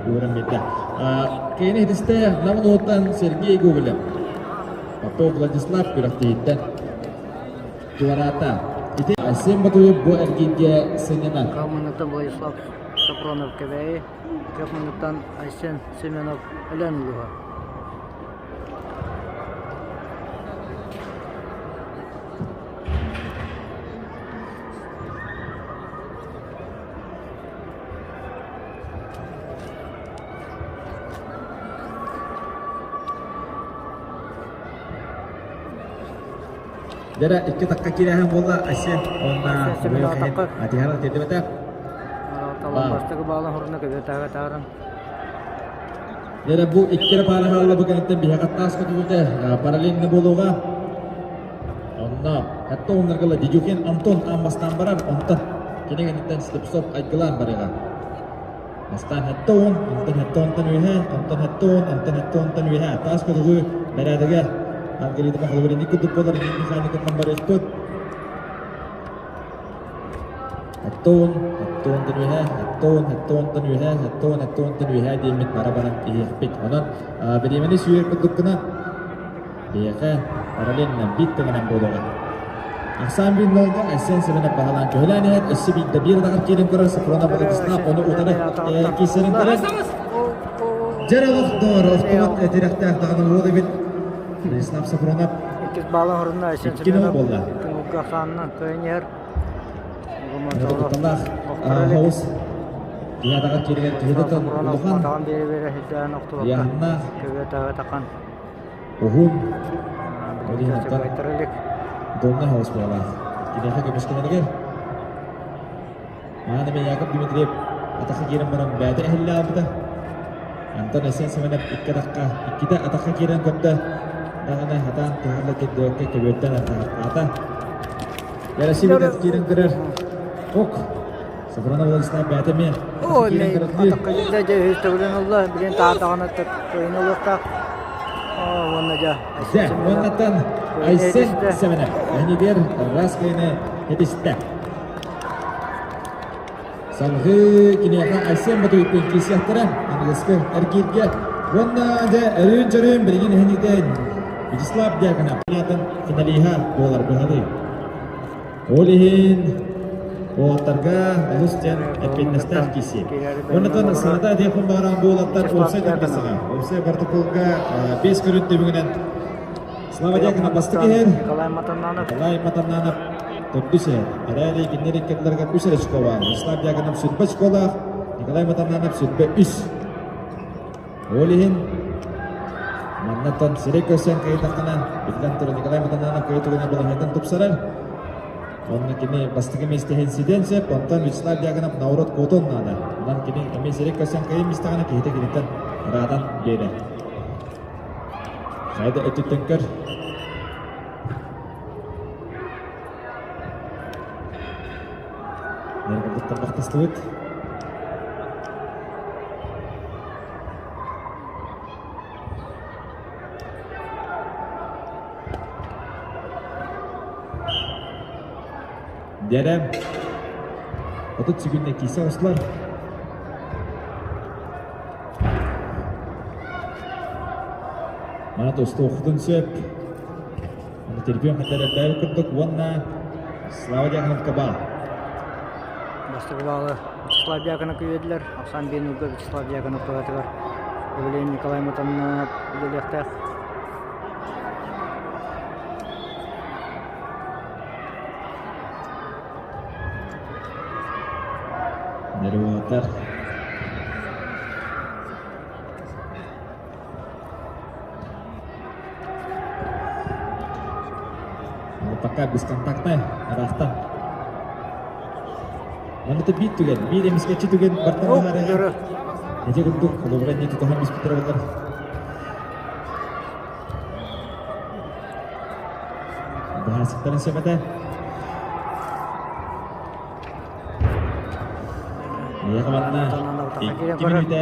ууран биэрдэ. Кини иһитистэ Нам улууһуттан Сергей Гоголев, Попов Владислав күрэхтэһииттэн туораата. Ити Айсен Батуев бу эргииргэ сынньанар. Камынытан Владислав Сапронов Кэбээйи, Кэпмыныттан Айсен Семенов Өлөөн улууһа. Дэрэ икки такка киирээһин буолла Айсен уонна Атиһара тиэрдибэтэ. Талан бастакы баалын хоруна көбүө таһааран. Дьэ бу икки эрэ паара хаалла бу кэнниттэн биһиэхэ таас көтүтүтэ параллельно буолуоҕа. Онно хатта уоннаргала Дедюхин Антон аан бастаан барар, онтон кини кэнниттэн Слепцов айгылаан барыаҕа. Бастаан хатта уон, онтон хатта онтон үөһэ, онтон хатта уон, онтон хатта онтон үөһэ. Таас көтүгү бэрээдэгэ алгоритма холобур курдук буолар механикатынан барыахпыт. Оттон, оттонтон үөһэ, оттон, оттонтон үөһэ, оттон, оттонтон үөһэ диэммит бара баран иһиэхпит. Онон бириэмэни сүүйэр курдуккуна биһиэхэ параллельно биир тэҥинэн буолуоҕа. Ахсаан биир нолга Айсен Семенов баһылаан көһүлээн иһэр, өссө биирдэ биир атаҕар киирэн көрөр Сафронов Владислав ону утары киирсэрин көрөр. Дьэр олохтоор, охтубат этирэхтээх даҕаны уол эбит. Владислав Сафронов Иккис баала хорунна Айсен икки нол Семенов буолла. Күнүггэ хаанынан кыайан иһэр. Кутталлаах хаус Киһи кииригэр киһитэ улахан Атаҕын биэрэ-биэрэ сирдээн охтубакка Яһыннаах көбүө таҕа тахан уһун билигин кыайтара илик. Донна хаус буолаах. Киниэхэ көмүскэнэригэр Мааны Яков Дмитриев атахха киирэн баран бэйэтэ эһиллэ албыта. Антон Айсен Семенов икки атахха иккитэ атахха киирэн көрдө. Даҕаны хатаан туһалла кирдибэккэ көбүөттэн атаата. Ярасибитов киирэн көрөр. Ок. Сафронов Владислав бэйэтэ эмиэ Ой, киирэн көрөттүү. атахха киирдэ дьэ үһүс төгүлүн ылла. Билин таатаҕына кыайын ылыахтаах. Уонна дьэ Айсен Дьэ, Семенов уоннаттан кыайыны Айсен этистэ. Семенов эһинигэр раз кыайыны этистэ. Салгыы киниэхэ Айсен Ботуевпын киирсиэхтэрэ аныгыскы эргииргэ. Уонна дьэ өрүүн-дьөрүүн билигин эһинитэн Вячеслав Дьяконов финалиһа буолар быһалыы. Ол иһин уолаттарга олус диэн эппиэтинэстээх киирсии. Уонна саната диэхпин баҕаран бу уолаттар уопсай таптасаҕа. Уопсай протоколга 5 көрүн түмүгүнэн Слава Дьяконов бастакы иһэр. Николай Матаннанов. Николай Матаннанов төрдүс иһэр. Эрээри кинилэр иккэрдилэригэр үс эрэ очко баар. Вячеслав Дьяконов сүрбэ очколаах, Николай Матаннанов сүрбэ үс. Ол иһин маннаттан сирэй көрсөн кыайдаххына, биллэн турар Николай Матаннанов кыайы тугунан балаһыайтан тупсарар. Онно кини бастакы миэстэһин ситэн сөп, онтон Вячеслав Дьяконов наоборот куотуон наада. Онон кини эмиэ сирэй көрсөн кыайын мистэҕинэ киһитэ киниттэн ыраатан биэрэр. Хайда өттүттэн көр. Нервыттан бахтастыбыт. Дерем. 30 секундна кисе ослар. Мана тостуоххутун сөп. Аны телефон хатарардаабыт курдук уонна Слава Дьяконовка баар. Бастакы баалы Вячеслав Дьяконов үөдүлэр. Оксан Бенуга Вячеслав Дьяконов туһатыгар Евгений Николай Матаннанов үлэлиэхтээх. Нерватор. Пока бесконтактнай, ыраахтан. Манна биир түгэн, биир эмискэччи түгэн бартан баһаарыга. Эти курдук холобура не тутуһан биспиттэр болар. Баһаасыктарын сөбөтө. Миэхэ манна икки мүнүүтэ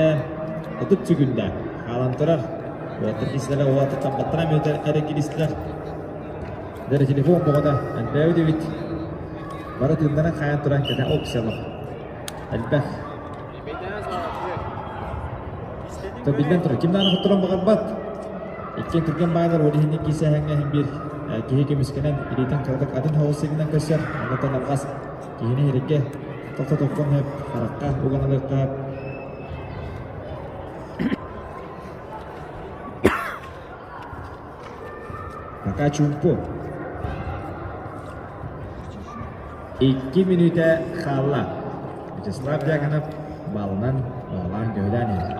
отут сүгүндэ хаалан турар. Уолаттар киислэрэ уолаттар баттара мүнүүтэ эрэ киристилэр. Дэрэ телефон боҕото элбээбит эбит. Бары тыыннарын хайан туран кэтэ опциялар. Элбэх. То биллэн турар, ким даҕаны хотторон баҕарбат. Иккиэн түргэн баайлар ол иһин киисэһэҥҥэ иһин биир киһи көмүскэнэн илиитин кыратык атын хаус сиринэн көрсөр, онтон алҕас киһини иһириккэ тохтотуоххун сөп, харахха уган ылыахха Пока чуумпу. Икки мүнүүтэ хаалла. Вячеслав Дьяконов балынан оҕолоон көһүлээн иһэр.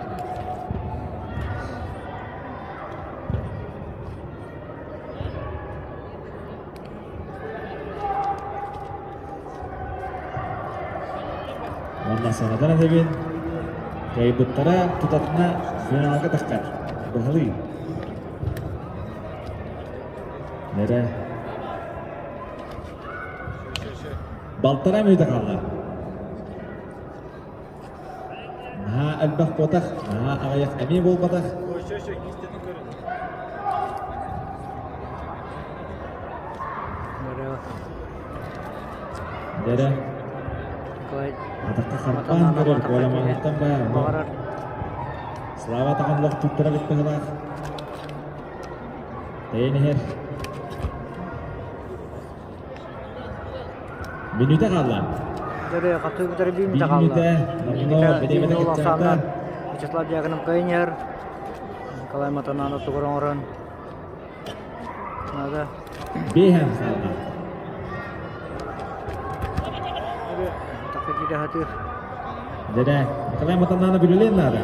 Уонна санатан этэбин, Кыайбыттара тутатына финалга таххар. Быһалыы. Нэрэ. Балтараа мүнүүтэ хаалла. Наһаа элбэх буотах, наһаа аҕыйах эмиэ буолбатах. Дэрэ. Атахха харбаан көрөр Коля баар. Слава таҕан лох туттара бит быһылаах. Тэйэн иһэр. Мүнүүтэ хаалла. Дөрө хатыы бүтэр биир мүнүүтэ хаалла. Мүнүүтэ, бириэмэтэ кыччаата. Вячеслав Дьяконов кыайан Николай Матананов тугар оҥорон Надо. Биэһэн хаалла. Такы киирэ хатыыр. Дэрэ, Николай Матананов үлэлиэн наада.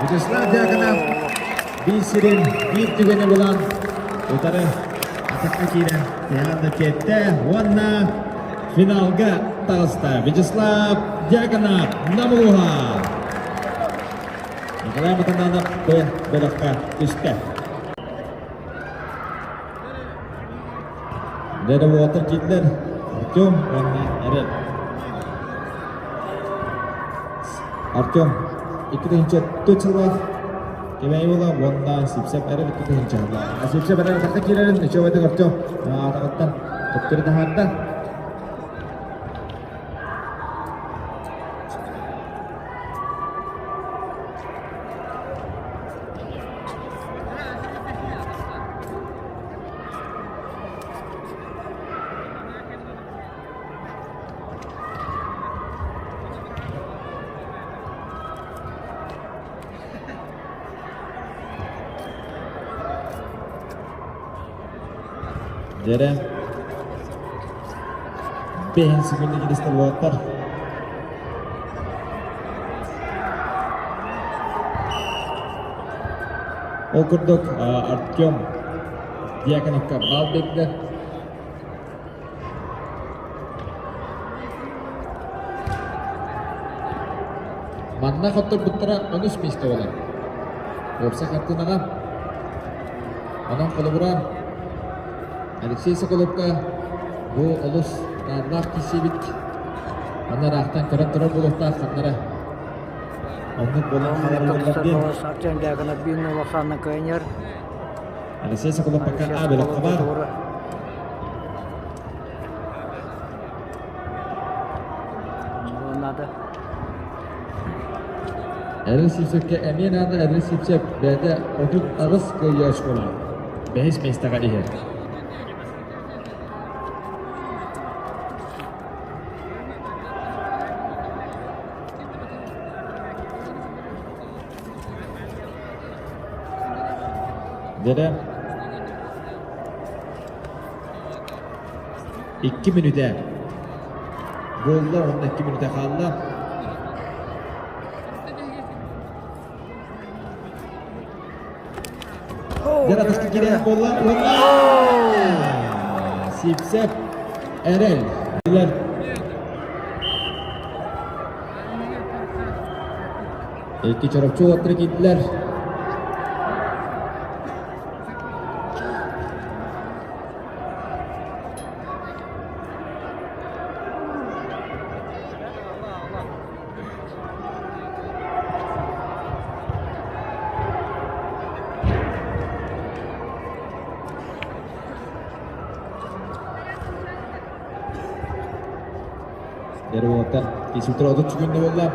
Вячеслав Дьяконов биир сирин биир түгэни булан утары атахха киирэн тиһэҕин да тиэттэ уонна финалга таҕыста Вячеслав Дьяконов Намулуха Николай Матананов Б бөлөххө түстэ. Дьэ уолаттар киирдилэр Артем уонна Эрэл. Артем 2004 сыллаах Кэбээйи уола уонна Сипсэп Эрэл 2000 сыллаах. Сипсэп Эрэл атахта киирэрин үчүгэйдик Артем атаҕыттан төттөрү таһаарда. Дьэрэ бэһин секунда киристэ уолаттар. Ол курдук Артем Дьяконовка баал биэрдэ. Манна хотторбуттара онус миэстэ буолар. Уопсай хартыынаҕа онон холобура Алексей Соколовка бу олус наадалаах киирсиибит. Манна ыраахтан көрөн турар буолуохтаах ханнара оннук буолан хаалар буоллар диэн. Артем Дьяконов биир улаханна кыайар. Алексей Соколов пока А бөлөххө баар. Надо. Эрэл Сипсепкэ эмиэ наада Эрэл Сипсеп бэйэтэ 38 кыайыы оскуола бэһис миэстэҕэ иһэр. Дьэрэ икки мүнүүтэ буолла уонна икки мүнүүтэ хаалла. Дьэрэ атахха киирэн буолла уонна Сипсеп Эрэл Икки чороччу уолаттары киирдилэр. Дэр уолаттар кисүтэр 30 күндэ буолла.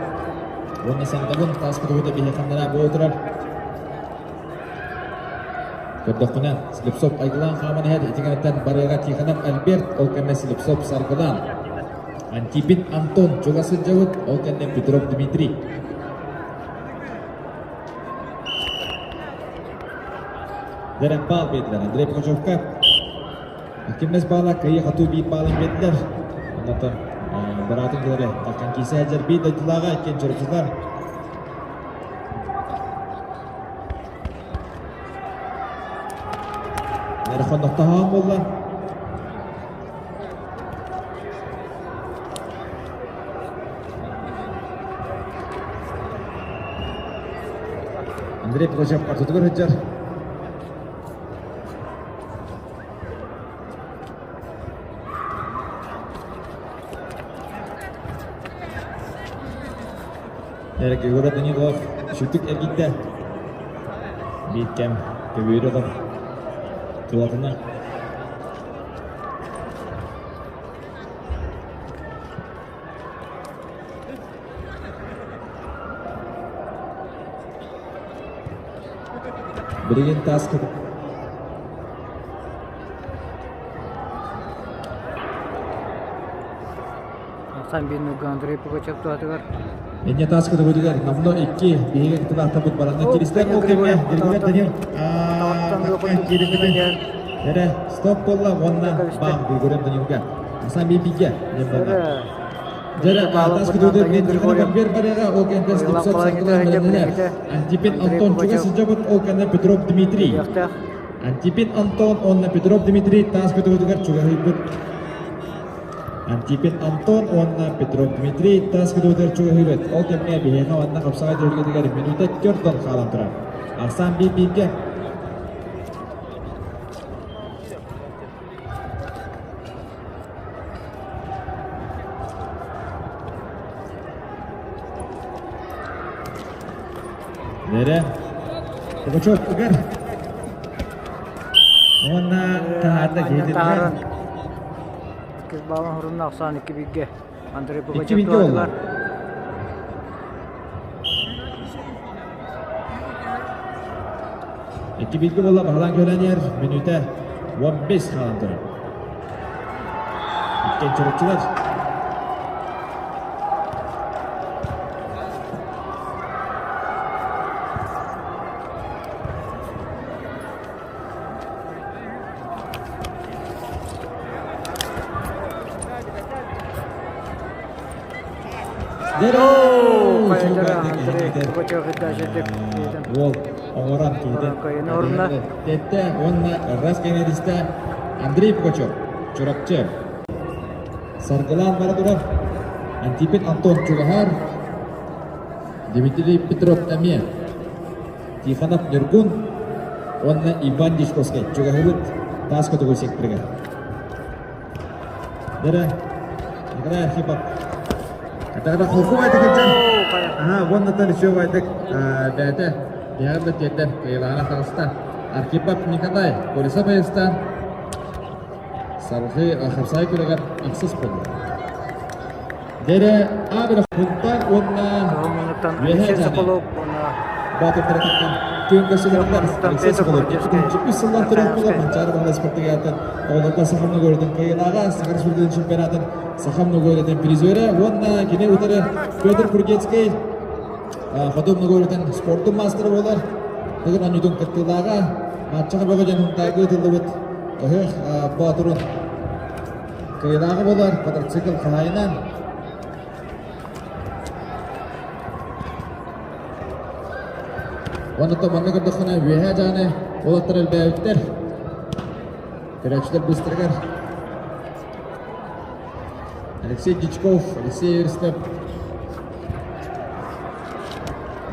Уонна сандабын таас кутугута биһиэхэннэрэ буола турар. Көрдөххүнэ, Слепцов айгылаан хааман иһэр ити кэнниттэн барыаҕа Тихонов Альберт, ол кэннэ Слепцов Саргылаан. Антипин Антон чугас сылдьабыт, ол кэннэ Петров Дмитрий. Дэрэн баал биэрдилэр Андрей Пугачевка. Кимнес баала кыайыы хотуу биир баалын биэрдилэр. Оннотон быраатын кэлэрэ Таркан киисэ сылдьар биир дойдулааҕа иккиэн чорочулар. Нэрхон тохтоһоон буолла. Андрей Пугачев ортотугар сылдьар. Эрик Егор Данилов сүтүк эргиттэ. Биир кэм көбүөрү олох тулатына. Билигин таас Асан биир Андрей Пугачев туһатыгар. Инне таас көтөгөтүгэр номно икки биһиги кытылаахтарбыт баранна киристэр ол кэмҥэ Григорий Данил киирбитин эрэ стоп буолла уонна баам Григорий Данилга Асан биир диэн буолла. Дьэрэ таас көтөгөтүгэр мен Тихонов бер барыга ол кэнтэн Слепцов саргылаан бэлэмнэнэр. Антипин Антон чугас сылдьабыт ол кэннэ Петров Дмитрий. Антипин Антон уонна Петров Дмитрий таас көтөгөтүгэр чугаһыйбыт Антипин Антон уонна Петров Дмитрий таас көтөҕүтүгэр чугаһыыбыт. Ол кэмҥэ биһиэхэ уонна хапсаҕай түһүлгэтигэр мүнүүтэ төрт хаалан турар. Арсан биир-бииргэ. Вере. Пугачев ыгар. Уонна таһаарда киһитин. Иккис балын хорунна ахсаан икки бииргэ Андрей Икки Пугачев бииргэ буолла. туһатыгар. Икки бииргэ буолла баһылаан көлөнүөр мүнүүтэ 15 хаалан турар. Иккиэн чороччулар. Уол оҥорон киһитин Тетте уонна Рас кэнэдистэ Андрей Пугачев, Чурапчы. Саргылаан бара турар Антипин Антон Чугаһар, Дмитрий Петров эмиэ Тихонов Ньургун уонна Иван Дьячковскай чугаһыбыт таас көтөҕүү секторыгар. Дэрэ, Николай Архипов. Атаҕа холку байтык кылдьан. Аха, уоннаттан үчүгэй байтык бэйэтэ биһиэхэ да тиэрдэн кыайыылааҕа таҕыста. Архипов Николай Колесов айыстан салгыы хапсаҕай күрэҕэр ахсыс буолла. Дэрэ Абыров Хунтар уонна Үөһээ Дьааны Баатырдара кыттан күөн көрсүлэрдэр Алексей Соколов 2003 сыллар төрөөт буолар Манчаары Баһылай спартакиадатын оҕолорго Саха Многородын кыайыылааҕа Саха Республикатын чемпионатын Саха Многородын призерэ уонна кини утары Петр Кургецкий Хоту Многородын спордун маастара буолар Тыгын оонньуутун кыттыылааҕа матчаҕа бөҕө диэн Хунтаарга ыытыллыбыт ыһыах боотурун Кыайыылааҕа буолар квадроцикл хаһаайына. Уонна манна көрдөххүнэ үөһээ дьааны уолаттар элбээбиттэр. Көрөөччүлэр быыстарыгар Алексей Дичков, Алексей Ерстов,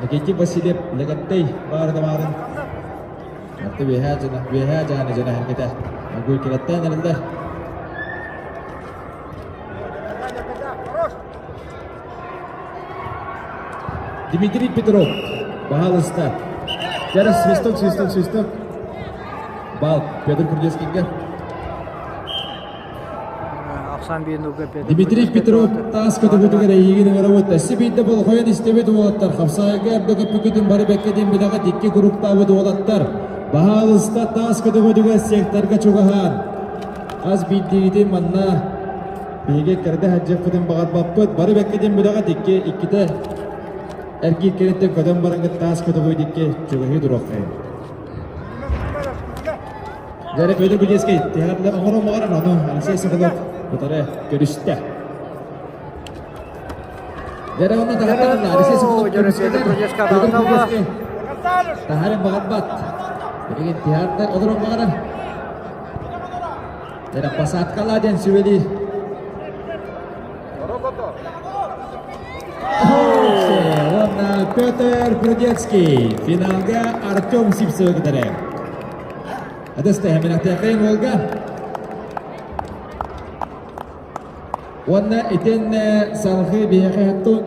Никитин Васильев, Легаттай баары да баарын. Арты үөһээ дьана, үөһээ дьааны дьана эргитэ. Огуй кирэттэн эрэллэр. Дмитрий Петров, пожалуйста. Зараз свисток, свисток, свисток. Бал Петр Курдецкийге. Дмитрий Петров таас көтөбүтүгэр эйигин ыҥырабыт. Сибиирдэ болҕойон истибит уолаттар, хапсаайга эрдэ көппүкүтүн бары бэккэ диэн билэҕит икки куруктаабыт уолаттар. Баһаалыста таас көтөбүтүгэр секторга чугаһаан. Хас биирдиигитин манна биһиги кэрдэ сылдьыахпытын баҕарбаппыт. Бары бэккэ диэн билэҕит икки иккитэ эргиир кэнниттэн көтөн бараҥҥыт таас көтөҕүү дикки чугаһыы туруоххайын. Дьэ, Петр Кудецкий театрда оҥорон баҕарар, ону Алексей Соколов утары көрүстэ. Дьэ, онно таһаттан Алексей Соколов көрүскэтэр. Петр Кудецкий таһарын баҕарбат. Билигин театрда олорон баҕарар. Дьэ, посадкалаа диэн сүбэлиир. Уонна Петр Прудецкий, финалга Артем Сивцевы кытары. Адастаһа Минахтаахайын Волга. Уонна итиннэ салгыы биһиэхэ хаттон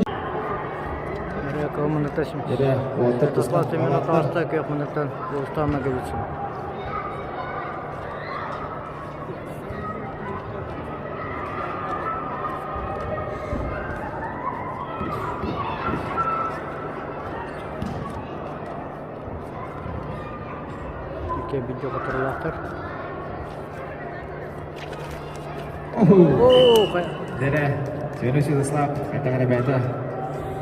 Эрэ, уолаттар тустан Икки видео которулаахтар. Дэрэ, Северный Святослав, хайдах бэйэтэ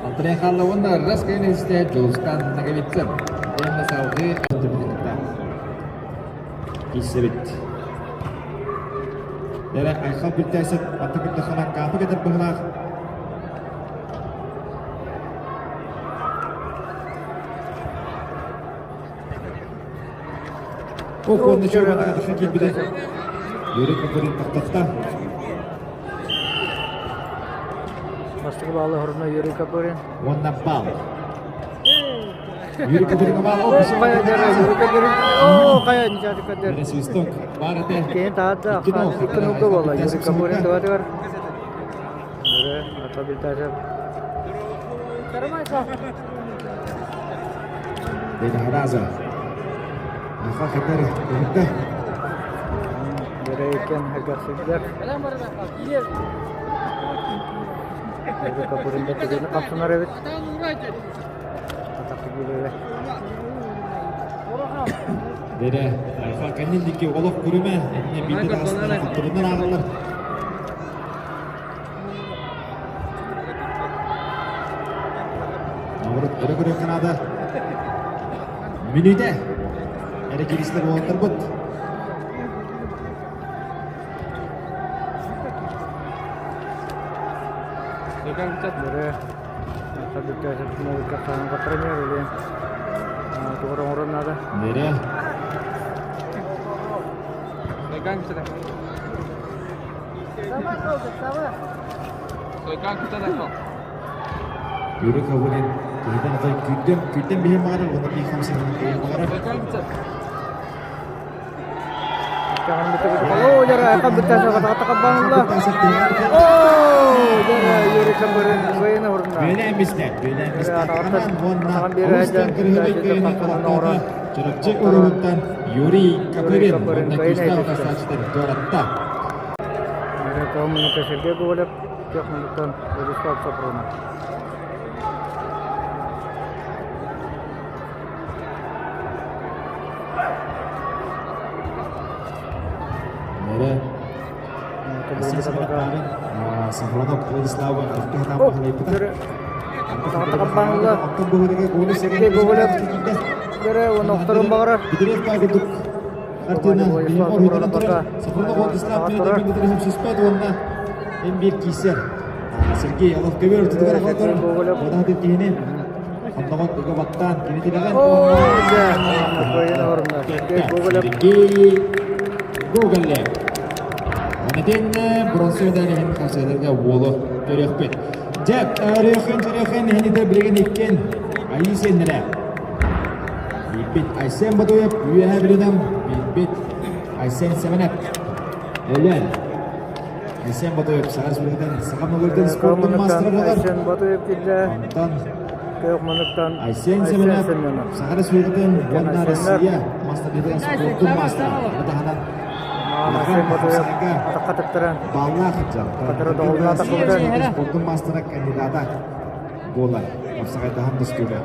Андрей хаалла уонна раз кэлин истэ Дьулустан Ноговицын. Уонна салгыы Киирсэбит. Дэрэ, Айхал Бүлтээсэп атта күрдэххэнэ каапы кэтэр быһылаах. О, чугас киирбитэ. Юрий Копырин тохтотто. Бастакы баалы хоруна Юрий Копырин. Уонна бал. Юрий Копырин бал. О, хайа Юрий Копырин. О, хайа ничего кадер. Свисток. Бар это. Кейин таата икки буолла. Юрий Копырин тугатыгар. Раза. Аха хатар кыһытта. Берейкен хагасыгар. Юрий Копырин да түгені қапсынар эбит. Атақты билере. Дере, Айха кэннин дикки олох күрүмэ, этине биирдэ таҕыстар хотторунан ааҕыллар. Наоборот, өрө көрүөххэ наада. Мүнүүтэ. Эрэ киристэр уолаттарбыт. Дере, Дере. Юрий Кабулин киһитэн атай күүттэн күүттэн биһин баҕарар уонна биир хамсанан киһин баҕарар. О, дьара, О, дьара, Юрий Кабулин кыайын орунна. Бөөлэ эмистэ, бөөлө эмистэ. Аман уонна Олустан кырыһыбай кыайыны олохтоото Чурапчы улууһуттан Юрий Копырин уонна күүстээх утарсааччытын туоратта. Сергей Гоголев, техникаттан Владислав Сапронов. Нere Сафронов Владислава Сергей Гоголев Сергей Алов көбөр тутугар хотор Ода киһини Онноҕон ыга баттаан кини тилэҕэн Сергей Гоголев. Онетен бронза медаль хасыдарга уолу көрүөхпүт. Дьэ, өрүөхүн төрүөхүн иһините билигин иккен Айсеннere. Билбит Айсен Батуев үөһэ билинем билбит Айсен Семенеп. Өлөн. Айсен Батуев Саха Республикатын Саха Мөгөлдөн спорттун мастера болар. Айсен Батуев килде. Онтон Көк мыныктан Айсен Семенов Саха Республикатын уонна Россия мастер спорттун мастера. Таһынан Айсен Батуев атаққа тыктыран. Баллах Катары доҕулла тахыбыта. спорттун мастера кандидата буолар. Апсагайдахан тустууга.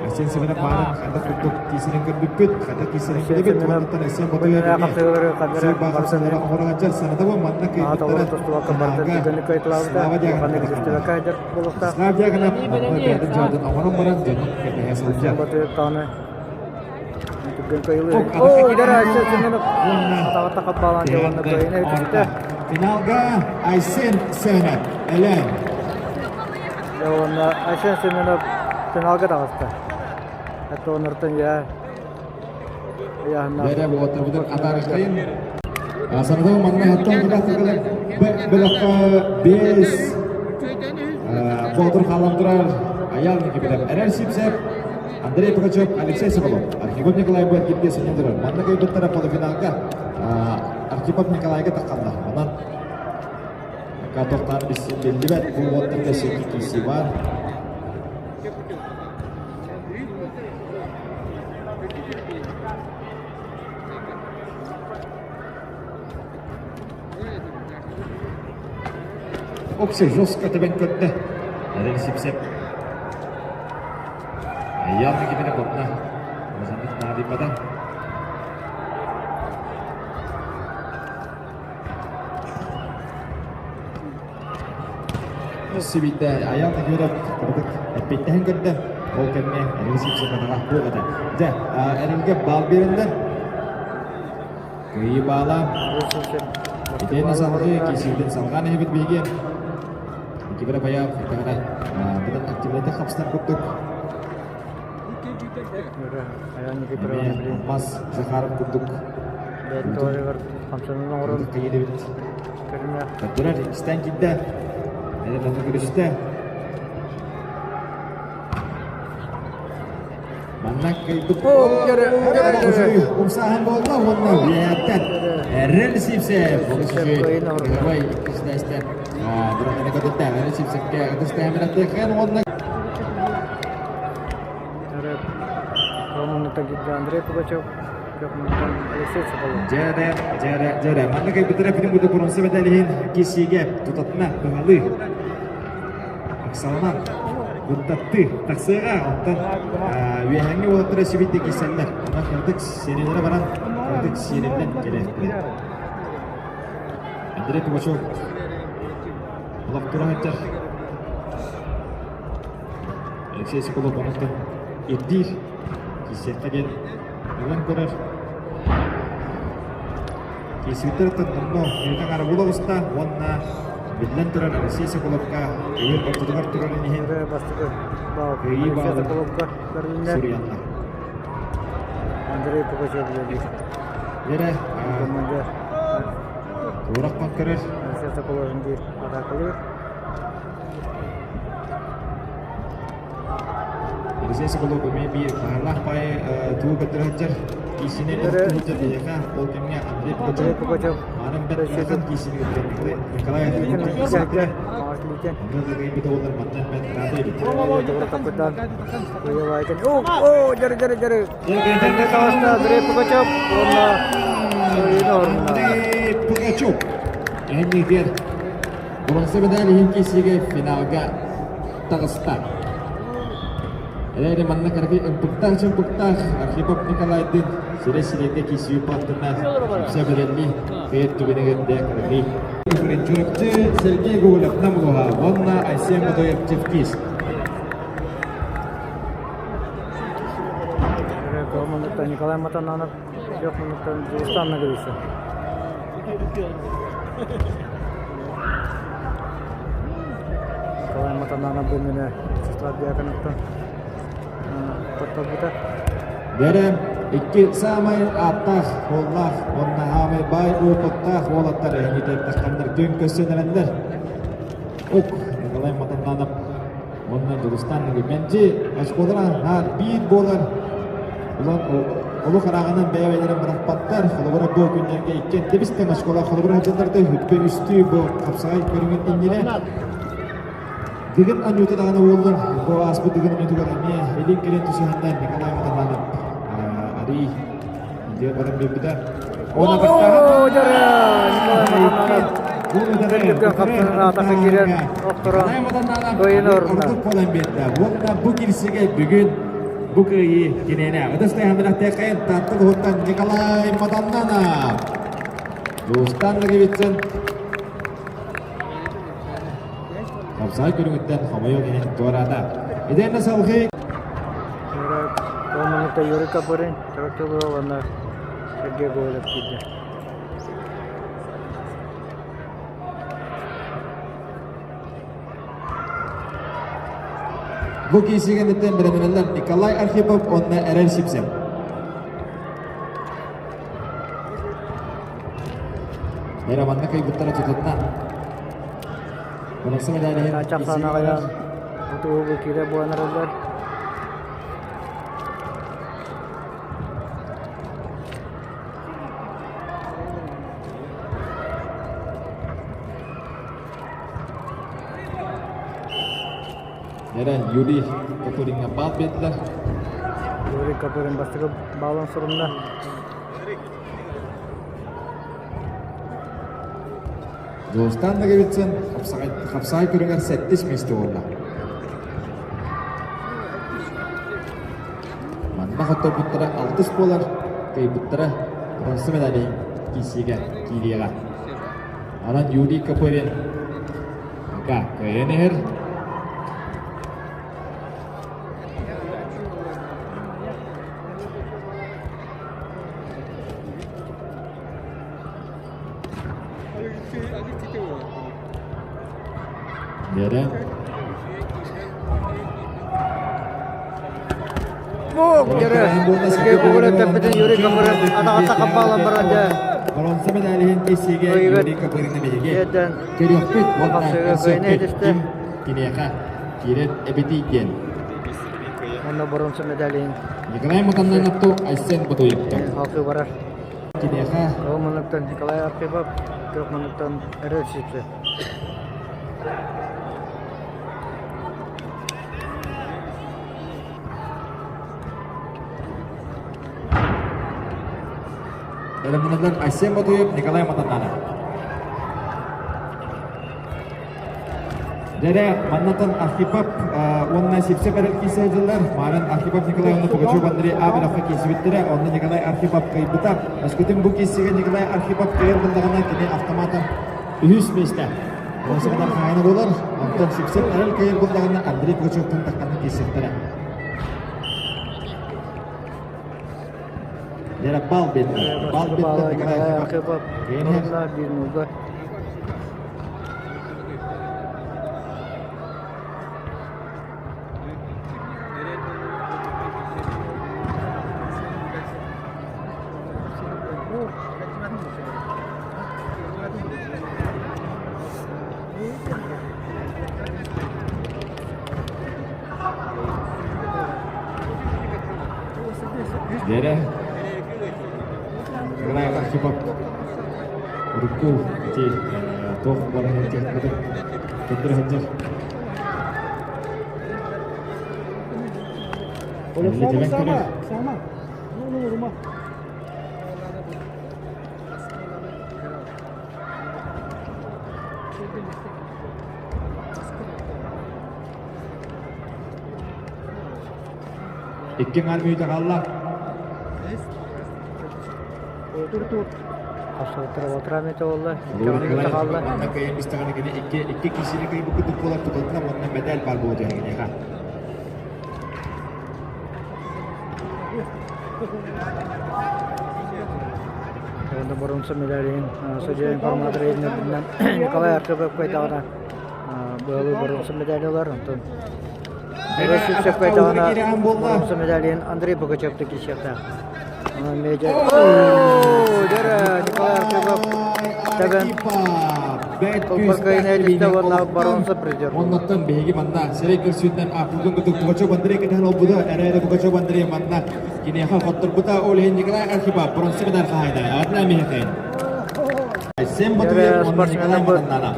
Айсен Семенов баарын хата курдук тиисинен көрбүппүт, хата тиисинен билебит. Онтон Айсен Батуев Кадары баахсалара оҥорон санатабы манна Слава Дьяконов Слава Дьяконов манна бэйэтин дьаатын оҥорон баран дьонун кэтэһэ сылдьар. Финалга Айсен Семенов Элен. Айсен Семенов финалга таҕыста. Это онортон я Бэрэ буотарбытын атаарыштайын. Санатабы манна хаттан тутаахтыгар бөлөххө бес боотур хаалан турар. Аял Никифоров, Эрэл Сипсев, Андрей Пугачев, Алексей Соколов, Архипов Николай Бэркиргэ синньэн турар. Манна кыайбыттара полуфиналга Архипов Николайга таххаллар. Онон тохтоон биллибэт бу уоттарга сирги киирсии баар. Окси жестко тэбэн көрдө. Эрэл Сипсеп. Явно кимине ботна. Мозамбик наадыйбата. Сибийтэ Аян Тагиров кырдык эппиэттэһэн көрдө. Ол кэмҥэ Эрэл Сипсеп атаҕа буох этэ. Дьэ, Эрэлгэ баал биэрэллэр. Кыайыы баала. Итиэннэ салгыы киирсиитин салҕаан иһэбит биһиги. Кибер Баяв итэҕэрэ быдан активнайдык хапсар курдук. Алмаз Захаров курдук. Кыйыдыбыт. Көрдөрөр иккистээн киирдэ. Эдэр аны көрүстэ. Манна кыйбыт умсааһын буолла уонна үөһэттэн Эрэл Сивцев олус үчүгэй герой иккис этээстэн быраханы көтүттэ Эрэл Сивцевкэ ытыс тэһэмирэтиэххин уонна Андрей Пугачев Дьэрэ, дьэрэ, дьэрэ. Манна кыйбыттара бүтүн куту бронза медалиһин киирсиигэ тутатына быһалыы Оксана Куттатты тахсыаҕа, оттон үөһээҥҥи уолаттара сибийтэ киирсэллэр. Онон кырдык сиэнэлэрэ баран, кырдык сиэнэллэн кэлиэхтэрэ. Андрей Пугачев олох тура сылдьар. Алексей Соколов онуттан ирдиир. Киирсиэххэ диэн ылан көрөр. Киирсибиттэр оттон Ньургун Арабула уста уонна биллэн турар Алексей Соколовка өйүн ортотугар турарын иһин кыайыы баалын суруйаллар. Андрей Пугачев үлэлиир. Эрэ туорахпан көрөр. Алексей Соколовын диир атаакалыыр. Алексей Соколов эмиэ биир хаһааннаах баайы тугу көрдөрө сылдьар киисини сылдьар биһиэхэ ол кэмҥэ Андрей Пугачев маанан бэрт ыарахан киисини көрдөрөр Николай Андреевич онно да кыайбыта буоллар мантан бэрт ыраата эбит. О, дьары дьары дьары. Андрей Пугачев уонна Андрей Пугачев эннигер бронза медаль иһин киирсиигэ финалга таҕыста. Эрээри манна кыракый ымпыктаах-чымпыктаах Архипов Николайдыын сирэ-сирэйгэ киирсии пааттына үксэ бэлэмни кыайар түгэнигэр дэ кыракый. Чурапчы Сергей Гоголев Намулуха уонна Айсен Мотоев Чевкис. Николай Матананов 3 минуттан Дагестан нагрызся. Николай Матананов бу иннинэ Вячеслав Дьяконовтан хотторбута. Бэрэ икки саамай ааттаах, уоллаах уонна аамай баай опыттаах уолаттар эһиги күн көстөн эрэллэр. Ук Николай Матананов уонна Дьулустан Мэнчи очколара наар биир буолар. Улан олох арааҕынан бэйэ-бэйэлэрин бырахпаттар. Холобура бу күннэргэ иккиэн тэбис-тэҥ оскуола холобура сылдьалларда үппэ үстүү бу хапсаҕай көрүҥүн иннинэ Дыгын анньыыта даҕаны уоллар бу ааспыт Дыгын анньыытыгар эмиэ илин-кэлин түсүһэннэр Николай Матананов арий диэн баран биэрбитэ. Уонна Оо, дьара! Николай Матананов Уонна бу кирсигэ бүгүн бу кыайыы киниэнэ. Ытыс тыаһын Таатта туһуттан Николай Матаннанов. Дьулустан Ноговицын Хапсаҕай көрүҥүттэн хомойуох иһин туораата. Итиэннэ салгыы Минута Юрий Копырин, Чурапчылыга уонна Сергей Гоголев киирдэ. Бу киирсиигэнниттэн бэлэмнэнэллэр Николай Архипов уонна Эрэл Сипсев. Эрэ манна кыйбыттара тутунна. Чахсанаҕайан. туһугу киирэ буолан эрэллэр. Эрэ Юрий Копыриҥҥа баал биэрдилэр. Юрий Копырин бастакы баалын сурунна. Дьулустаан Ноговицын хапсаҕай көрүҥэр сэттис миэстэ буолла. Манна хотторбуттара алтыс буолар, кыайбыттара бронза медали киирсиигэ киириэҕэ. Онон Юрий Копырин пока кыайан иһэр. Дьэрэ. Боронса медалиһин киссигэ Юрий Копырины биһиги көрүөхпүт уонна көрсүөхпүт ким киниэхэ киирэр эбитий диэн. Уонна боронса медалиһин Николай Матаннановту Айсен Ботуевтан. Халқы барар. Киниэхэ Ол муннуктан Николай Архипов, күөх муннуктан Эрэл Сипсе. Бэлэмнэнэллэр Айсен Ботуев, Николай Матаннанов. Дьэрэ, маннатан Архипов уонна Сипсев эрэл киирсэ сылдьаллар. Маарын Архипов Николай уонна Пугачев Андрей А бөлөххө киирсибиттэрэ. Онно Николай Архипов кыайбыта. Өскөтүн бу киирсиигэ Николай Архипов кыайар буллаҕына, кини автомата үһүс миэстэ. Бронза хаһаайына буолар. Онтон Сипсев эрэл кыайар буллаҕына, Андрей Пугачевтан тахханан киирсиэхтэрэ. Дьэрэ, бал биэрдэ. Бал биэрдэ Николай Архипов. Архипов. Дьэрэ, Николай Архипов урукку ити туох буолан иһэр көрдөрө сылдьар. Тэбэн көрөр. Икки аҥаар мүнүүтэ хаалла. Манна кыайан истэҕинэ кини икки икки киисини кыайбыт курдук буолар тутатына уонна мэдээл баар буолуо киниэхэ. Боронсо медалиһин судья информатор Николай Архипов кыайдаҕына быһалыы боронсо медали ылар онтон Сипсев кыайдаҕына боронсо медалиһин Андрей Пугачев киирсиэхтээх. Николай Архипов тэбэн Оннуттан биһиги манна сирэй көрсүүтүнэн ааппытын кытык Пугачев Андрей кэтэһэн олбута, эрээри Пугачев Андрей манна киниэхэ хотторбута, ол иһин Николай Архипов бронза медаль хаһаайына. Аатына миэхэ. Сен Батуев уонна Николай Матаннана.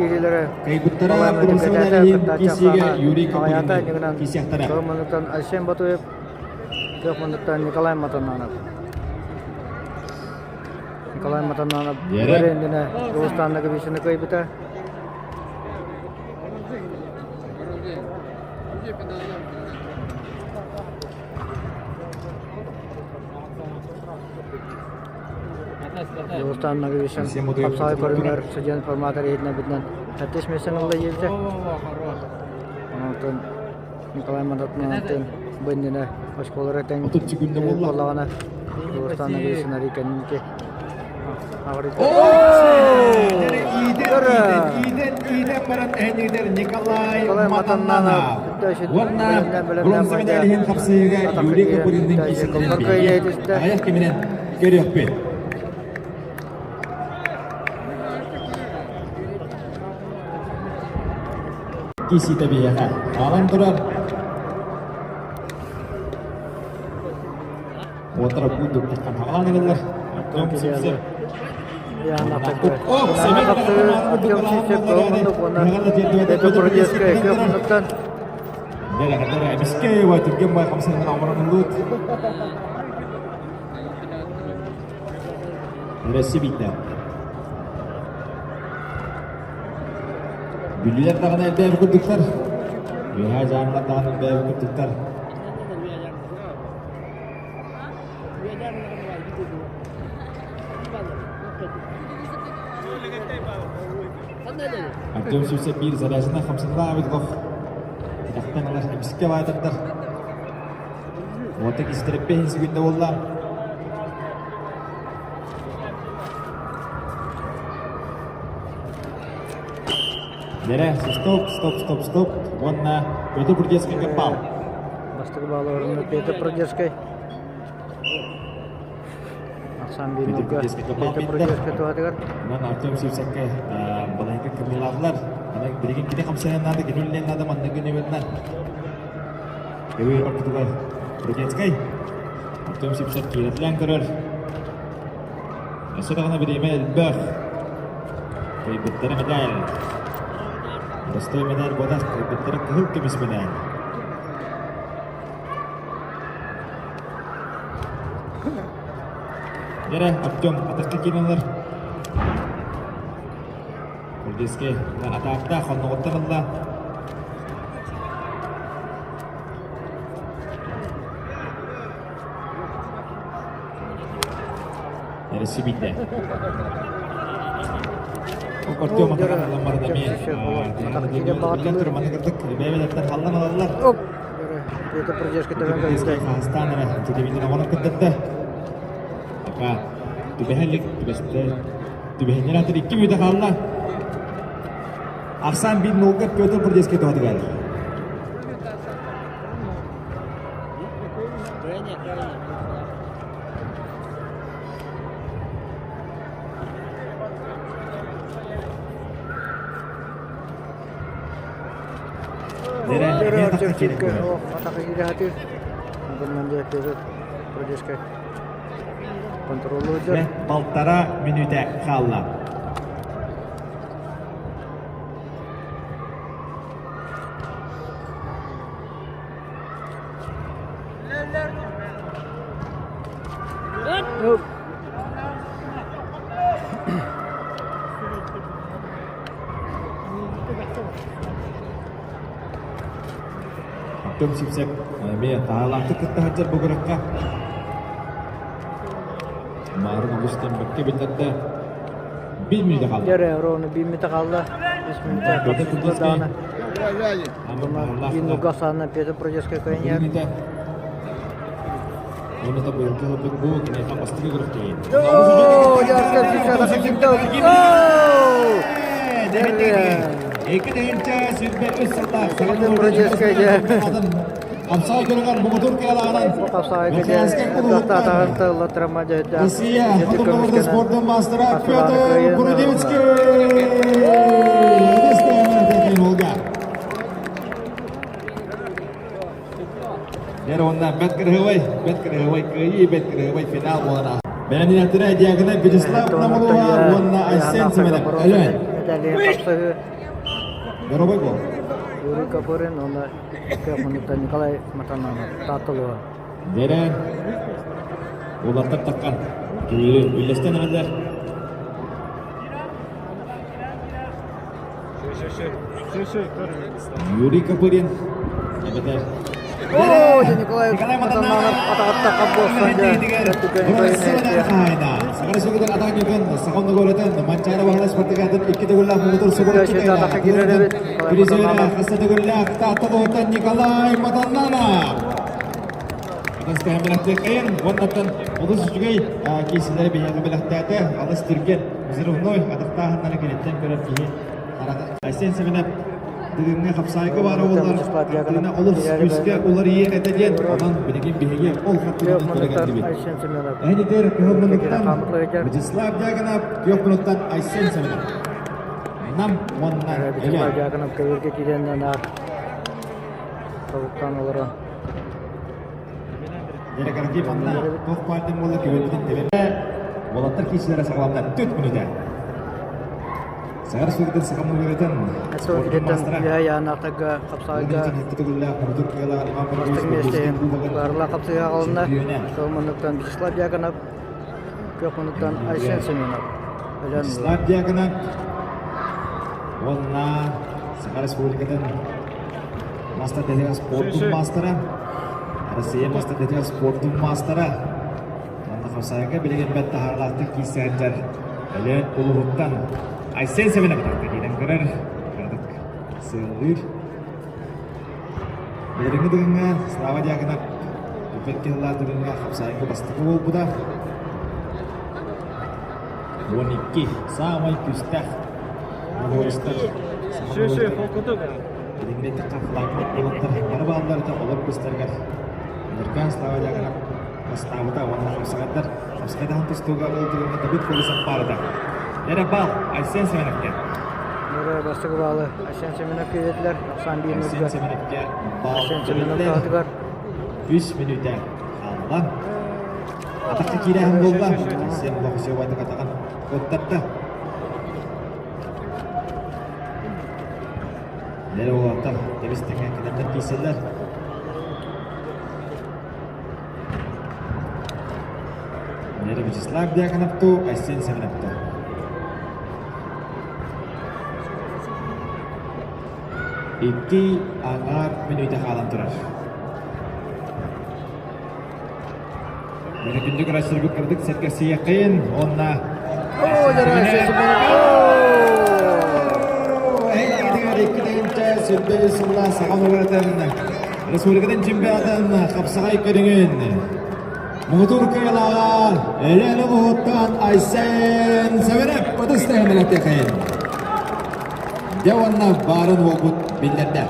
Кыайбыттара бронза медаль иһин киирсиигэ Юрий Копырин киирсиэхтэрэ. Айсен Батуев, Николай Матаннанов. Николай Матананов бэриннинэ Дьулустаанна Гаврильевна кыайбыта. Дьулустаан Гаврильевич хапсаҕай көрүҥэр судья информатор иһитинэбитинэн сэттис миэстэни ылла диэбитэ. Онтон Николай Матанановтыын бу иннинэ оскуолалара тэҥ буоллаҕына Дьулустаан Гаврильевич кэнники Иитэн, иитэн баран эһэнигитэр Николай Матаннанов уонна бронза медалиһин хапсыһыыга Юрий Копыринныын киирситтэрин биһиги аҕыйах кэминэн көрүөхпүт. Киирсиитэ биһиэхэ хаалан турар. Уотара курдук хаалан эрэллэр. Артем Сивцев. Артем Сивцев Петр Бродецкай кыахмыныттан Эмискэ түргэн бай хамсанан оҥоронуллубут. Өрөссү биитэ. Бүлүүлэр даҕаны элбээбит курдуктар. Үөһээ дьааҥылар даҕаны элбээбит курдуктар. Артем Сивцев биир заряженай хамсаныылаах эбит олох. Тирэхтэн ылар эмискэ баайтардар. Уота кистэриппэ секунда буолла. Дэрэ, стоп, стоп, стоп, стоп. Уонна Петр Брудецкийга бал. Бастакы баалы орунна Петр Брудецкий. Ахсан биир Петр Брудецкий туһатыгар. Онон Артем Сивцевкэ балайга кымыылаатылар. Билигин кини хамсайан наада, кини үлэлиэн наада, манныгы нөмеринэн. Көбүөр ортотугар Брудецкий. Артем Сивцев киирэтилээн көрөр. Өссө даҕаны бириэмэ элбэх. Кыайбыттара мэтээл. Простой мэтээл буолар, кыайбыттара кыһыл көмүс мэтээл. Дьэрэ, Артем, атахха киирэн ылар. Курдецкий атаакта хонноҕуттан ылла. Эрэ Артем атаҕын барда эмиэ бэйэлэртэн халлан ылаллар. Петр Продежка төбөн көрдө. Хаһыстаан эрэ телевизор оҥорон көрдөрдө. Ака түбэһэлик түбэстэ. Түбэһиннэр атын икки мүнүүтэ хаалла. Арсан бир нолга Петр Продежка туһатыгар. Балтара мүнүүтэ хаалла. Артем Сивцев эмиэ таһаалаахтык кытта сылдьар бу күрэххэ. Маарын үгүс тэмбэккэ биллэрдэ. Биир мүнүүтэ хаалла. Дьэрэ, ровно биир мүнүүтэ хаалла. Үс мүнүүтэ даҕаны. Биир Гасана Петр Продецкай кыайан. Уонна быйылгы ылбыт бу киниэхэ бастакы күрэхтэһии. 2 тыһыынча 23 сыллаах Апсай көрүҥэр муҥутуур кыалааҕынан Верхоянскай кулууһуттан Россия хотун спордун маастара Петр Брудецкий Дьэр уонна бэт кырыһыбай, бэт кырыһыбай кыайыы, бэт кырыһыбай финал буолан ааста. Бэлэмнэнээттэрэ Диагына Вячеслав Намылова уонна Айсен Семенов. Өлөөн. Доробой бол. Юрий Копырин уонна Николай Матананов Таатталыга. Дэрэ улартар таккан киһи үллэстэн эрэллэр. Юрий Копырин эбэтэр Оо, Николай Матананов атаҕатта хаббуоссан Саҕара сүгүтэн атаан юган сахан ногоротен Манчаары баһылай спартакиадын икки төгүллээх муҥутуур сугуруччу Призера хаста төгүллээх Таатта туһуттан Николай Матаннанов. Атастаһан бэлэхтиэххэйин уоннаттан олус үчүгэй киисэлэри биһиэхэ бэлэхтээтэ. Алыс түргэн, взрывной атахтааһыннары киниттэн көрөр киһи Айсен Семенов бүгүҥҥү хапсаайга баара буоллар хартыына олус күүскэ уларыйыа этэ диэн онон билигин биһиги ол хартыынаны көрө кэллибит. Эһинитер кыһыл муннуктан Вячеслав Дьяконов, күөх муннуктан Айсен Семенов. Нам уонна Вячеслав Дьяконов көбүргэ киирэн наар тобуктаан олорон. Дьэ караки манна туох баардын буолла күбүрбүтүн тэбэрэ. Уолаттар киисилэрэ саҕаланна түт мүнүүтэ. Саҕар сүрдэр сахамныларытын спортун мастера. Янаатага хапсаайга бастыҥ миэстэ барла хапсыга аҕалына. Сол муннуктан Вячеслав Дьяконов, күөх муннуктан Айсен Семенов. Вячеслав Дьяконов уонна Саха Республикатын мастер спортун мастера Россия мастер спортун мастера Манна хапсаайга билигин бэрт таһаарылаахтык киирсээччилэр Өлөөн улууһуттан Айсен Семенов атахта киирэн көрөр, кыратык сыаллыыр. Билиҥҥи дыгыҥҥа Слава Дьяконов бүппэт кыһыллаах дыгыҥҥа хапсаайга бастакы буолбута. 12 саамай күүстээх монористар. Билиҥҥи хапсаайга уолаттар бары бааллар олор быстарыгар Нуркан Слава Дьяконов бастаабыта уонна хапсаҕайдар хапсаҕайдаһан тустууга ол түгэҥҥэ Давид Колесов баарыта. Эрэ баал Айсен Семеновке. Эрэ бастакы баалы Айсен Семенов киирдилэр. 91 Айсен Семеновке баал Айсен Семенов таатыгар. 3 мүнүүтэ хаалла. Атахха киирээһин буолла. Айсен Лохсеватык атаҕын куоттарда. Нэрэ уолаттар тэбис тэҥэ кэнэннэр киирсэллэр. Нера Вячеслав Дьяконовту, Айсен Семеновту. Икки аҥаар мүнүүтэ хаалан турар. Күндү көрөөччүлэрбит кырдык сэргэсийэххин уонна Республикатын чемпионатын хапсаҕай көрүҥүн муҥутуур кыайыылааҕа Элена Уһуттан Айсен Сэмэнэп ытыс тэһимэлэтиэхэйин. Дьэ уонна баарын уолбут биллэрдэ.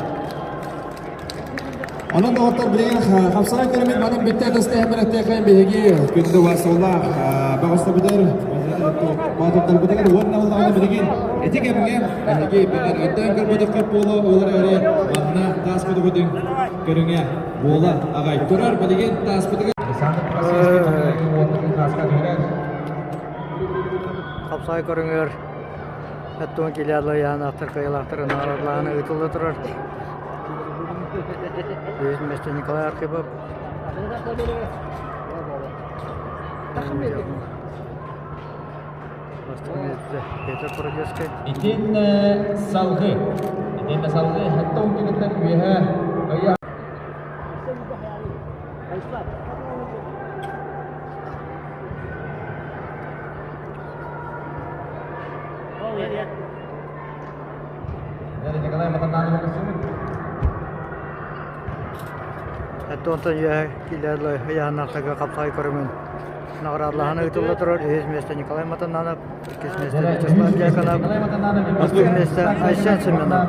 Онон доҕоттор билигин хапсаҕай көрүмүт манан бүттэ ытыс тэһимэлэтиэхэйин биһиги күндү васыллаах бөҕөстөрбүтүгэр боотурдарбытыгар уонна улаҕаны билигин ити кэмҥэ эһиги бэҕэр өйдөөн көрбөтөххө буола олор эрэ манна тааспытыгытын көрүҥэ буола аҕай турар билигин тааспытыгар Хапсаҕай көрүҥэр Эттон килиалла янаахтар кыайылаахтар ынаарлааны ыытылла турар. Үһүс миэстэ Николай Архипов. Бастакы миэстэ Петр Породецкай. Итиннэ салгыы. Итиннэ салгыы хатта умнугуттан үөһэ ыйа Николай Матананов Онтон үөһэ киилэр ыйааннартарга хапсаҕай көрүҥүн наҕараадалаһан ыытылла турар. Үһүс миэстэ Николай Матананов, иккис миэстэ Вячеслав Дьяконов, бастакы миэстэ Айсен Семенов.